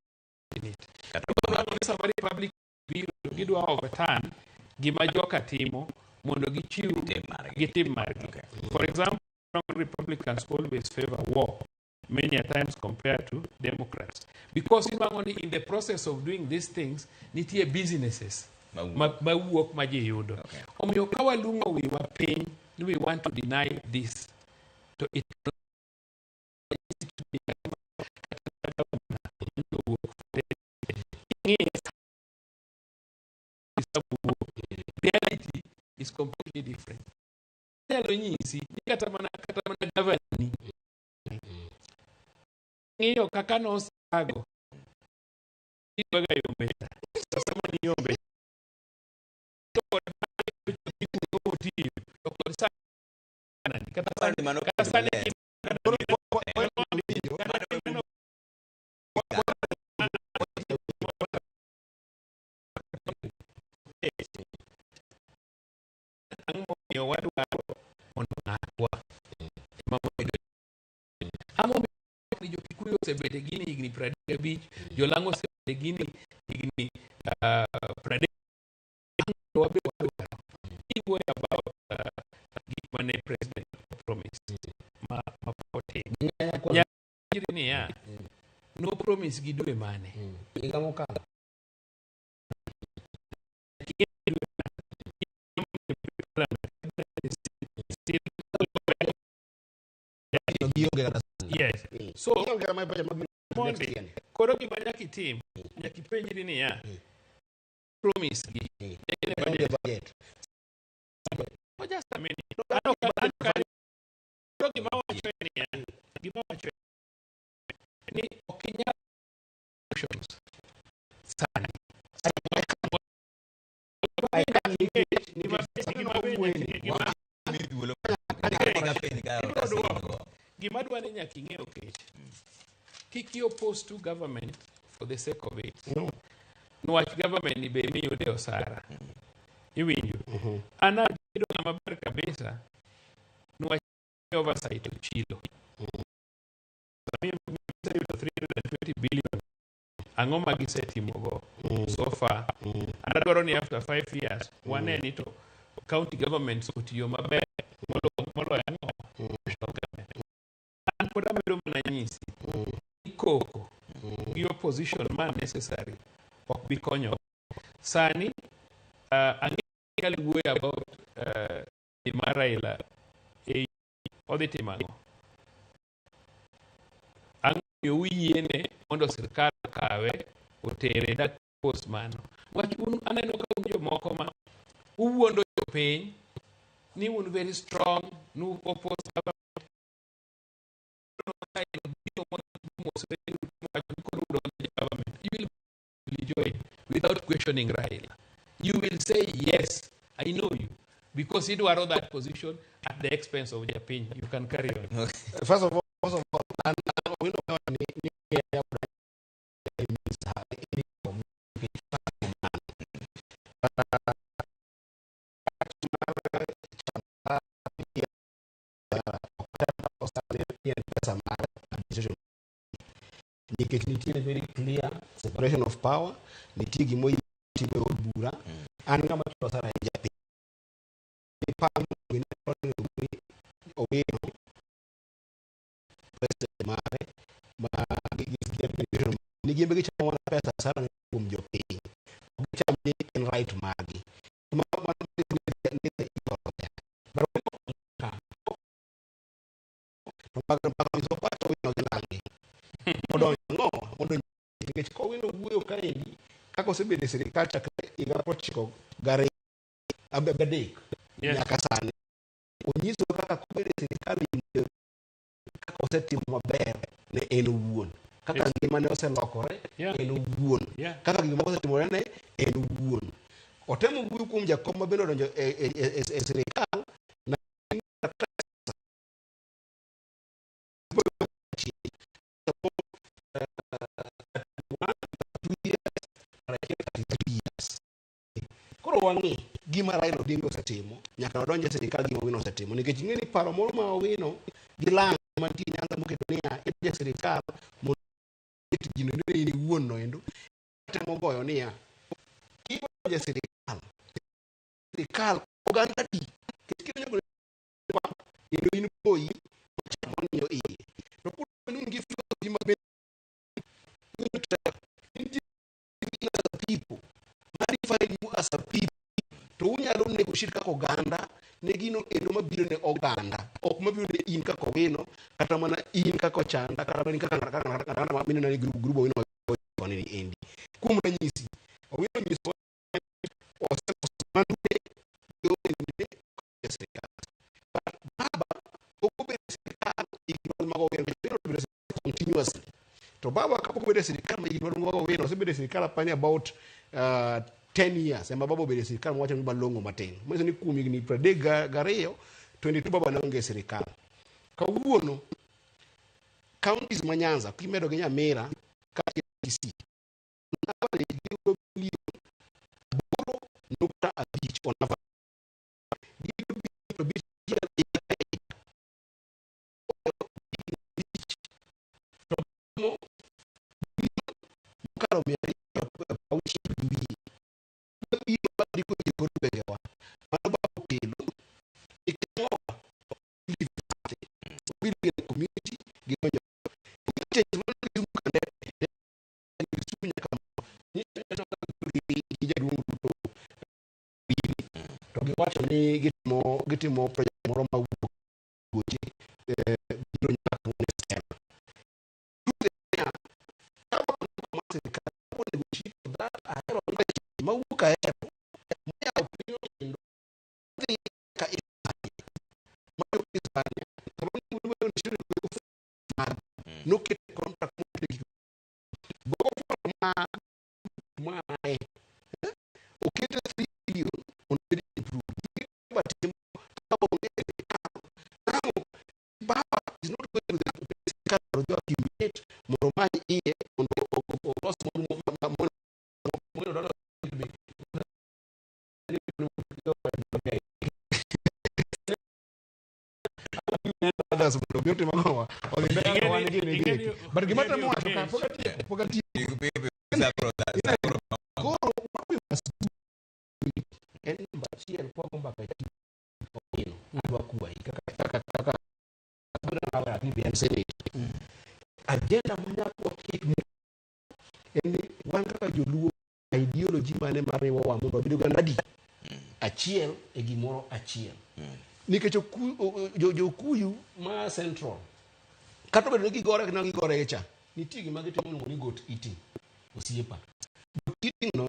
in it. Ibro nwang'o ni sama Republic biro gidwa overturn gima joka timo mondo gichiw gitim margi. For example, Republicans always favor war many a times compared to Democrats. Because inwang'o ni in the process of doing these things, nitie businesses mawuok ma ji yudo. Omiyo ka walung'o wiwa piny ni we want to deny this, to it to be ing'iye reality is completely different. Anyalo nyisi ni kata mana gavana ni ng'iyo kaka nosago idwaga yombe to sama ni yombe to kod otiyo to kod sani kata sani kata sani kata ang'o momiyo wadwaro mondo ng'atwa ema mobedo. Ang'o momiyo ni jo-Kikuyu osebet e gini higni 35, jolang'o osebet e gini higni 30, wabe wadwaro iwuoyo about gik mane president promise ma pok otim. Nyaka niya no promise gi dwe mane? Higa mokalo. Gionge kata. Yes, so Gionge kata mana budget mabiro next mondi year ni. Koro gima nyaka itim, nyaka ipenjri niya, promise gi ne Onge budget. Budget. Oh, just a minute. Ano gima wacho en niya, gima wacho ni ok inyal options sani. I can't Gima dwa ni nyaka ing'e okech kik i oppose to government for the sake of it. No. Niwach government ni be miyude osara iwinjo an abedo ng'ama ber kabisa niwach oversight ochilo giseyudo 320 billion, ang'o ma gisetimogo so far? An adwaro ni after 5 years wane ni to county governments otiyo maber moloyo ang'o national government. An pod amedo mana nyisi ni koko gi opposition ma necessary ok bi konyo sani. Ang'e nyal wuoyo about mar Raila e odhi timo ang'o. Ang'o momiyo uyiene mondo sirkal okawe otere dak post mano wach? Un aneno ka un jomoko ma uwuondo jopiny ni un very strong nu oppose government. Biro mosre wacho ni koro udonjo e government, you will join without questioning Raila. You will say yes, I know you, because idwaro that position at the expense of japiny. You can carry on. First of all, an Owino ni ya means any form pesa mar administration nikech nitie very clear separation of power, nitie gima timo e od bura. An ng'ama chulo osara en japiny. Owino president mare ma gi administration ni gin be gichamo mana pesa osara ni kuom jopiny, ok gicham ni en right margi. But to mpaka pacho Owino gi nang'e odonjo ang'o mondo nikech Kowino wuoyo kaendi kaka osebedo e sirikal chakre higa 93 nyaka sani, onyiso kaka kobedo e sirikal kaka osetimo maber ne en owuon. Kaka ngimane oselokore en owuon. Kaka gik moko osetimore ne en owuon. Otemo wuoyo kuom jakom ma bende odonjo e sirikal na Koro wang'i gima Raila Odinga osetimo nyaka nodonj e sirikal gima Owino osetimo nikech ing'e ni paro moro ma Owino gi lang mantie Nyanza moketo niya idonjo e sirikal mondo iket gino endo ni in iwuon no endo temo goyo niya kidonjo e sirikal sirikal oganda di nikech kidonjo kendo in boyi machako ng'iyo iye to koro in gi philosophy ma bende in as a people ma define you as a people to unyalo negotiate kaka oganda ne gino endo mabiro ne oganda ok mabiro ne in kaka Owino kata mana in kaka Ochanda kata mana in kaka ng'ato ma mineno ni group Owino koni ni endi kuom ranyisi Owino nyiso oseloso mwandune gi owendine e sirikal but baba pok obedo e sirikal higni mag Owino Owino obedo e sirikal continuously to baba kapok obedo e sirikal ma higni mag Owino osebedo e sirikal apani about 10 years ema baba obedo e sirikal mawacho ni malong'o matin manyiso ni kuom higni 32 22 baba ne onge e sirikal kawuono counties ma Nyanza kimedo gi Nyamira kata Kisii on average giyudo milion 8.5 on average giyudo bilion 5 higa ka higa. To mo bilion mokalo 260 gi wiye mabiro bandiko ji e kor gwengewa mano baba okelo nikech ang'owa believe in something believe in a community gidonjo change mano Kisumu kande Kisumu nyaka gi jaduong' Ruto to giwacho ni gitimo project moro ma wuok goche biro nyaka ne stema sirikal onego negotiate that ahero mawuok ahero moyawo piny kendo dhi ka Hispania mayo Hispania sama noket contract moket gik gogo ma okete 3 billion mondo obed improved timo ka onge sirikal now baba is not going to the sirikal odhi accumulate mondo omany iye mondo olos mondo others mondo obi otim ang'owa odhi mbele wan gi ni gi but gima temo wacho ka pok atieko koro what we must do en namba achiel kwago mbaka e Owino adwa kwayi kaka en senate agenda ma nyaka waket en ni wan kaka joluo ideology mane mariwowa mondo wabed oganda adi achiel e gimoro achiel nikech jokuyu ma central kata obedo ni gigore na gigore cha nitie gima gitimo iluongo ni goat eating osiepa goat eating no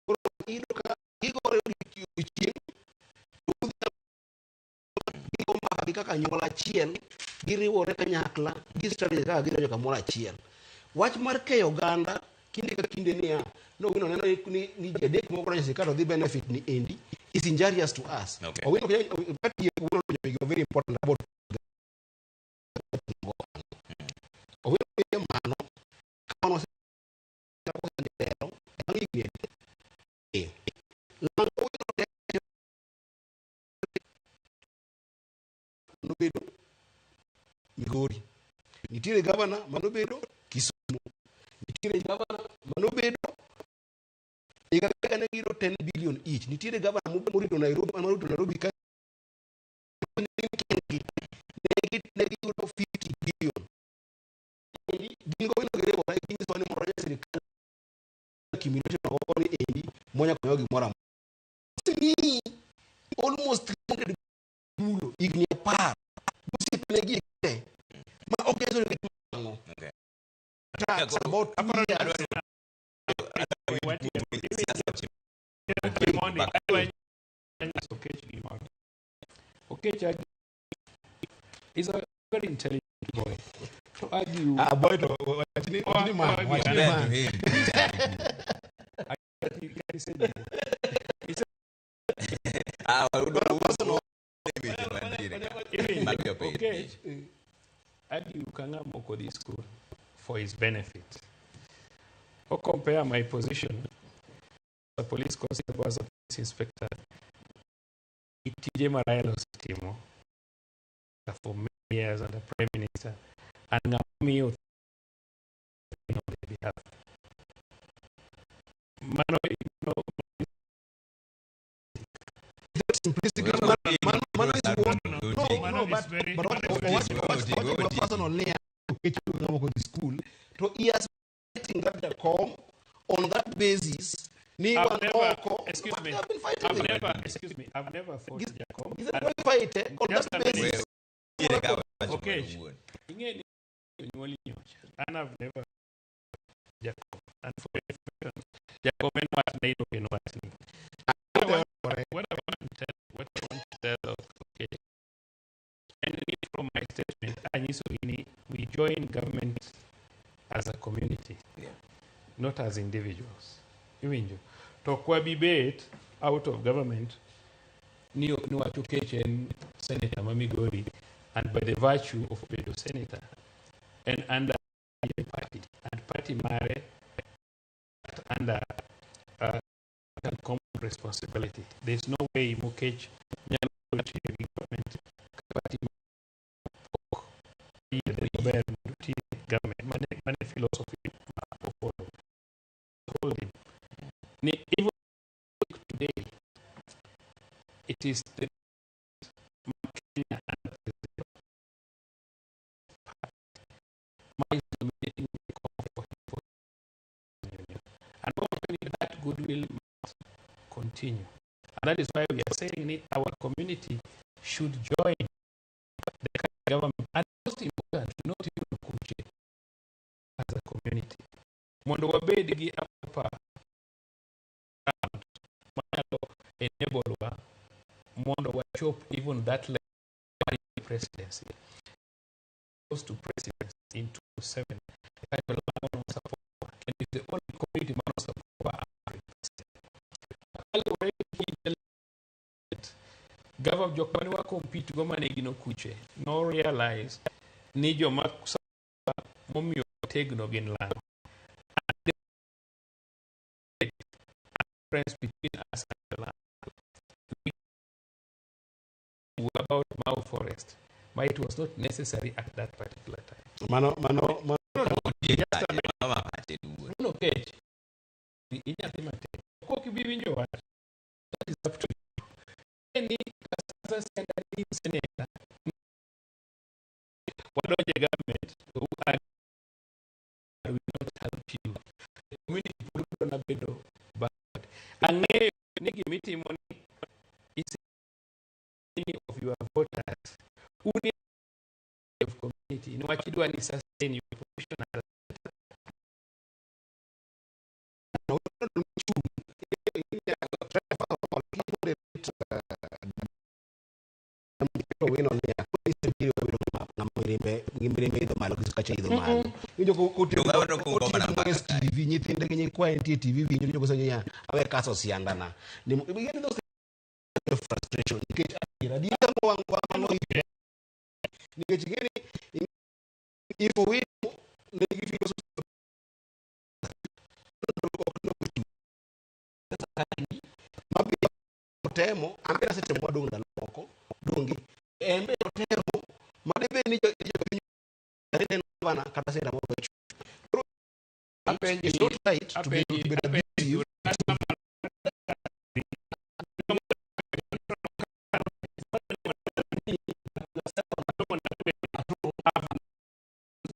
koro iyudo ka gigore odiochieng' to godhiambo gigo mbaka gi kaka anyuola achiel giriwore kanyakla gi strategy kaka gidonjo kamoro achiel wach mar keyo oganda kinde ka kinde niya no Owino neno ni ji adek moko donjo e sirikal to dhi benefit ni endi is injurious to us Okay. Owino katieko Owino donjo e very important about Owino ng'iyo mano ka wan wasetelo bang' higni adek lang Owino nobedo Migori nitiere gavana manobedo Kisumu nitiere gavana manobedo higa ka higa ne giyudo 10 billion each nitiere gavana morito Nairobi morito Nairobi ka kendgi ne giyudo 50 billion gin go ino giriwore ginyisowa ni mondo donjo e sirikal accumulation oko ni endi monya konyo gimoro amora ni almost 300 bulo higni 10 osiepne gi te ma ok nyiso ni gitimo ang'o Okay. tax about 2 years Mondi, adwa nyiso Okech gimoro. Okech is a very intelligent boy. To argue. Ah, boy, to wachni man, wachni man. Ah, personal Okay. Argue ka ng'ama ok odhi school for his benefit. O compare my position as a police constable, as a police inspector, gi tije ma Raila osetimo for many years under prime minister and ng'ama miyo on their behalf. Mano, no, Simplistic. Mano is what, no, but what personal niya okech ng'ama ok odhi school to he has fighting that jakom on that basis ni I've wan never, oko. Excuse But me. they have been fighting I've it. never, excuse me, I've never fought Jacob. Is it qualified on Just that a minute. basis? Okay. Ing'e ni jonyuol nyocha. An I've never Jacob. And for your information, Jacob en watna in ok en watni. What I want to tell okay. And from my statement, anyiso ni we join government as a community, not as individuals. Iwinjo? To ok wabi bet out of government ni niwacho kech en senator ma Migori and by the virtue of bedo senator and under the party and party mare under common responsibility. There's no way Mukech nyalo tiyo gi government ka party ok yiere maber mondo oti government. Mane philosophy ma ofollow. Told him ni even today it is the Kenya and President ma is nominating the for him for union. And hopefully that goodwill must continue. And that is why we are saying that our community should join the government. And most important, not even Kuche as a community. Mondo wabed gi upper ground manyalo enable wa mondo wachop even that level of presidency. Goes to presidency in 2007. Kanyo support and it's the only community mano support kaluwore gi gava jok mane wa compete go mane gin okuche no realize ni joma momiyo tegno gin lang'o. And the difference between us and the Lang'o, we were about Mau Forest, but it was not necessary at that particular time. Mano No, just a minute. No, Kech. Inyathi matin. Ok ibi winjo wach. That is up to you. Ni kasa senator, wadonje government, to will not help you. The community pod biro na bedo bad. Ang'eyo ni gimitimo ni is many of your voters uni of community niwach idwa ni sustain your position as Owino niya isebiro bedo ng'ama mirimbe idho malo gi kacha idho malo. Winjo ko TV nyithinde gi nyikwaye nitie TV winjo winjo kosenyo niya awe kaso siandana. Ni you those frustration nikech adiera adiera wang' wang' no nikech ing'eni if Owino nigi philosophy otemo an be asetemo wadong' ndalo moko donge en be otemo madebed ni jopiny en gavana kata senator moro Koro it's not right to be abusive.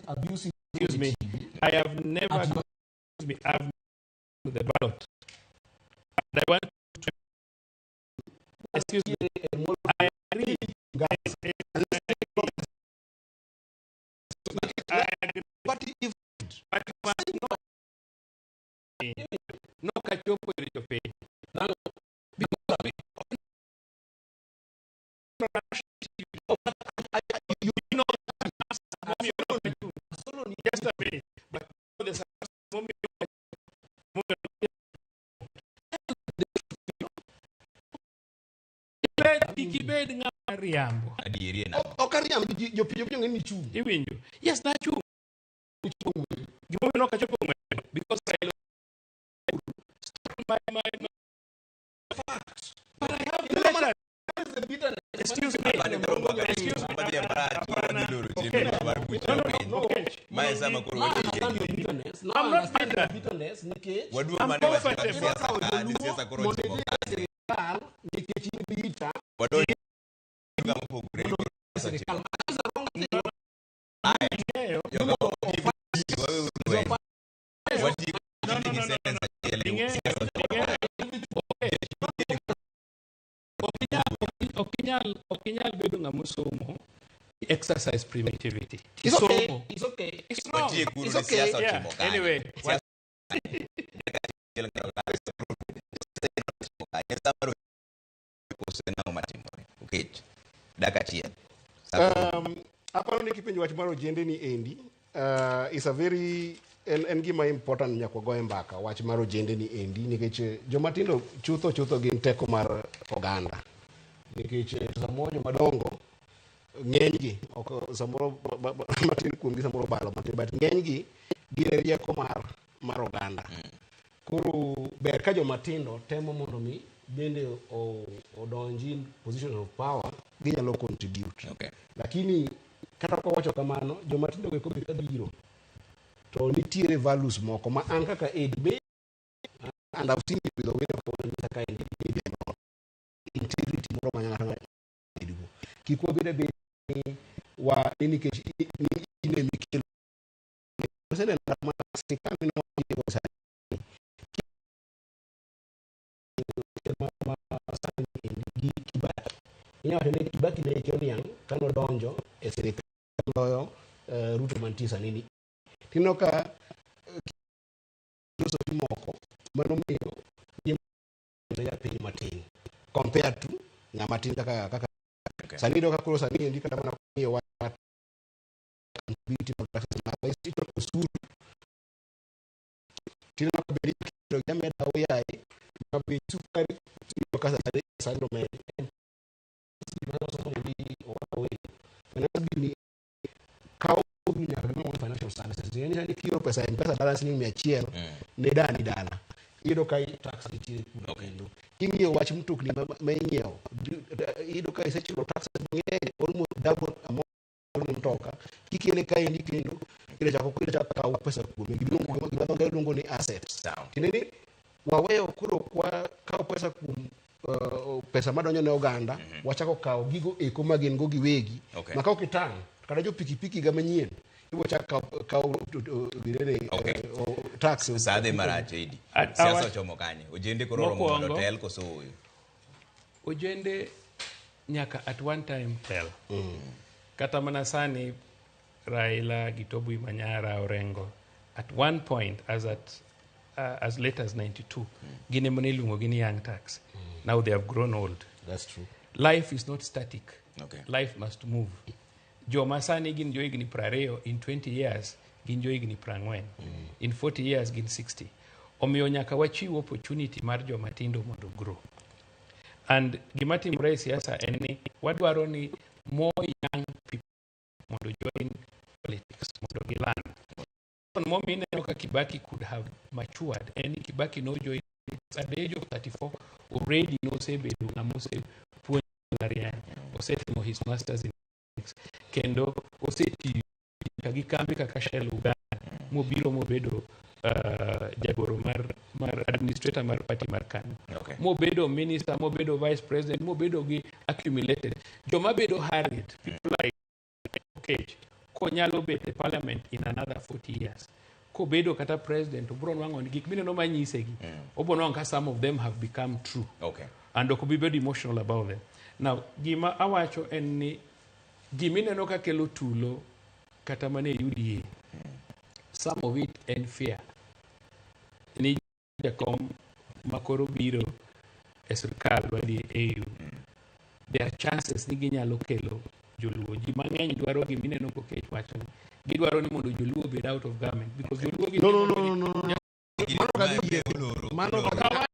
Abusive. Excuse me. I have never, excuse me, I've to the ballot. And I want to, excuse me, I agree. I agree. But if but no, no kachopo ir jopiny. Because you know Register me. But the kik ibed ng'ama riambo. Adieri en ang'o? Ok ariamb jopinjo ng'e ni chung. Iwinjo? Yes, nachung. Gimomiyo nok achopo ng'wech because Raila stop my facts. But I have the letter. Excuse me. Excuse me. Wadhi e marach, wadhi loro chenro mar buch jopiny. Mae sama koro watiye. I'm not bitter. Bitterness nikech Waduong' I'm mane wacho mag comfortable. siasa ka, ni siasa koro mondo ochimo idhi e sirikal nikech in bitter Wadonjo kama opogore ni koro siasa sirikal. ochimo. Aya, joka ok waweuru lweny. Watieko No, no, gi no, no, sentence no. achiel e Ing'eyo- siasa ochimo. Ok inyal bedo ng'ama osomo exercise primitivity. It's okay. Somo. It's okay. It's wrong. Watiekuru It's ni okay. siasa Yeah. ochimo kanye. Anyway, Siasa achiel ng'ato ka ochimo kanye. Samoro koso en ang'o matimore? Okech. Dak achiel. Sa koro Aparo ni kipenjo wach mar ojende ni endi is a very en gima important nyaka wagoye mbaka wach mar ojende ni endi nikech joma tindo chutho chutho gin teko mar oganda nikech samoro joma dongo ng'enygi ok samoro matin kuomgi samoro obalo matin, but ng'enygi gin e rieko mar oganda. Koro ber ka joma tindo temo mondo mi bende odonji in position of power, ginyalo contribute. Lakini kata kawacho kamano, joma tindo go eko be kabiro to nitiere values moko ma an kaka ed be, and I've seen it with Owino kaka ka endi integrity moro ma ng'ato bedgo kik wabed abeda ni wa ni nikech ni in ema ikelo oseneno kata mana sirikal minowacho sani ma sani endi gi Kibaki. Inyalo wacho ni Kibaki ne hike oniang' kanodonjo e sirikal loyo Ruto mantie sani ni. Tineno ka philosophy moko manomiyo ne japiny matin compared to ng'ama tin kaka sani. Iyudo ka koro sani endi kata mana miyo wach accountability mag taxes mag ichoko osuru, tineno ka bende iketo gi ameda oyaye ma bei sukari iyudo ka sani omedi. Finance bill ni kawo osuru nyaka gima financial services, yani sani kioro pesa e M-Pesa balance siling 100 ne dani dala, iyudo ka tax nitie kuno. Kendo king'iyo wach mtokni ma inyiewo, iyudo ka isechulo taxes mang'eny, almost double amount mar mtoka kikele kaendi. Kendo kile chako kawo pesa kuome gima dho ngere luongo ni assets. Tiende ni waweyo koro kwa kawo pesa kuom pesa madonjo ne oganda, wachako kawo gigo eko ma gin go giwegi. Ma ka ok itang' kata jo pikipiki ga manyien ibo chak kawo ginene tax. Sa dhi marach Edi. Siasa ochomo kanye? Ojende koro oromo mondo tel koso ooyo? Ojende nyaka at one time tel. Kata mana sani Raila gi Toby Manyara, Orengo, at one point as late as 92 gin ema ne iluongo gi ni Young Turks. Now they have grown old. That's true. Life is not static. Life must move. Joma sani gin johigni 20, in 20 years gin johigni 40, in 40 years gin 60. Omiyo nyaka wachiw opportunity mar joma tindo mondo grow. And gima timore e siasa en ni wadwaro ni more young people mondo join politics mondo giland. Momiyo ineno ka Kibaki could have matured en ni Kibaki no join at the age of 34. Already nosebedo ng'ama osepuonjo mbalariany, osetimo his masters in economics, kendo osetiyo nyaka gi kambi kaka Shell Uganda, mobiro mobedo jagoro mar administrator mar party mar KANU, mobedo minister, mobedo vice president, mobedo gi accumulated. Joma bedo harried, people like Okech, konyalo bet e parliament in another 40 years, kobedo kata president, obro nwang'o ni gik mineno manyisegi, obro nwang'o ka some of them have become true and ok obi bedo emotional about them. Now gima awacho en ni gimineno ka kelo tulo kata mana e UDA, some of it en fear ni jakom makoro biro e sirkal wadhi e AU, there are chances ni ginyalo kelo Joluo. Ji mang'eny dwaro gimineno kokech wacho ni. Gidwaro ni mondo Joluo obed out of government because Joluo gi No, no, no, no, no, no. Mano ok adhi yie. Mano ok adhi-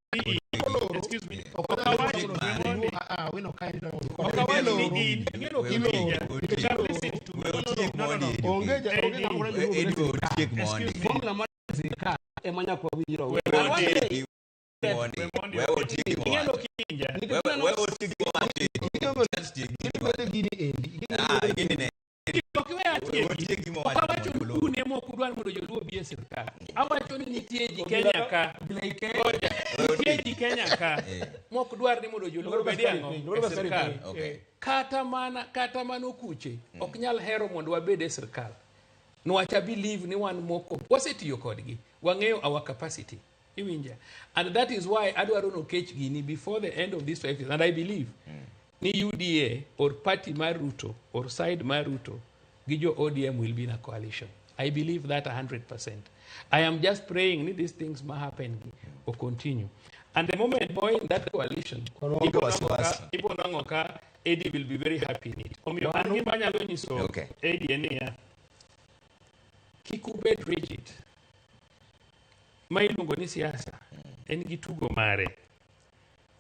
Excuse me. Ok adhi yie. Ah, ah, wino ka en- Ok awach ni in, ing'eyo ok iwinja. You have listened to me. No, no, no. Onge ja- onge ng'ama dwaro Joluo obed e sirkal. Formula mar sirkal ema nyaka wawinjre. Ing'eyo ok iwinja. Gini endi. Ok iwe atieki. Ok awacho ni un ema ok udwar mondo Joluo obi e sirkal. Awacho ni nitie ji Kenya ka. Ngoja. Nitie ji Kenya ka mok dwar ni mondo Joluo obed e ang'o? E sirkal. Kata mana okuche ok nyal hero mondo wabed e sirkal. Niwach I believe ni wan moko wasetiyo kodgi. Wang'eyo our capacity. Iwinja. And that is why adwaro nokech gini before the end of this 5 years. And I believe ni UDA or party mar Ruto or side mar Ruto gi jo ODM will be in a coalition. I believe that 100%. I am just praying ni these things ma happen gi or continue. And the moment boy in that coalition, Wan waonge wasiwasi. ibo nwang'o ka Eddie will be very happy in it. Omiyo an gima anyalo nyiso Eddie en niya, kik ubed rigid. Ma iluongo ni siasa en gi tugo mare.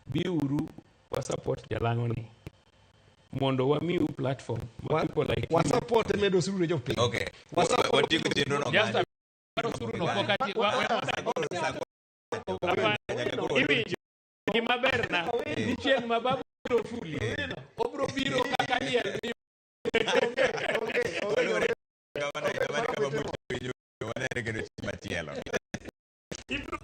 Biuru wa support jalang'o ni mondo wamiu platform ma people like you. Wasupport medo osuru ne jopiny. Okay. Watieko chenro no. Just a osuru no pok ati- iwinjo gima ber na ni chieng' ma babu biro fuli obro biro kaka liel ni. Wanene kendo chieng' machielo. Ibro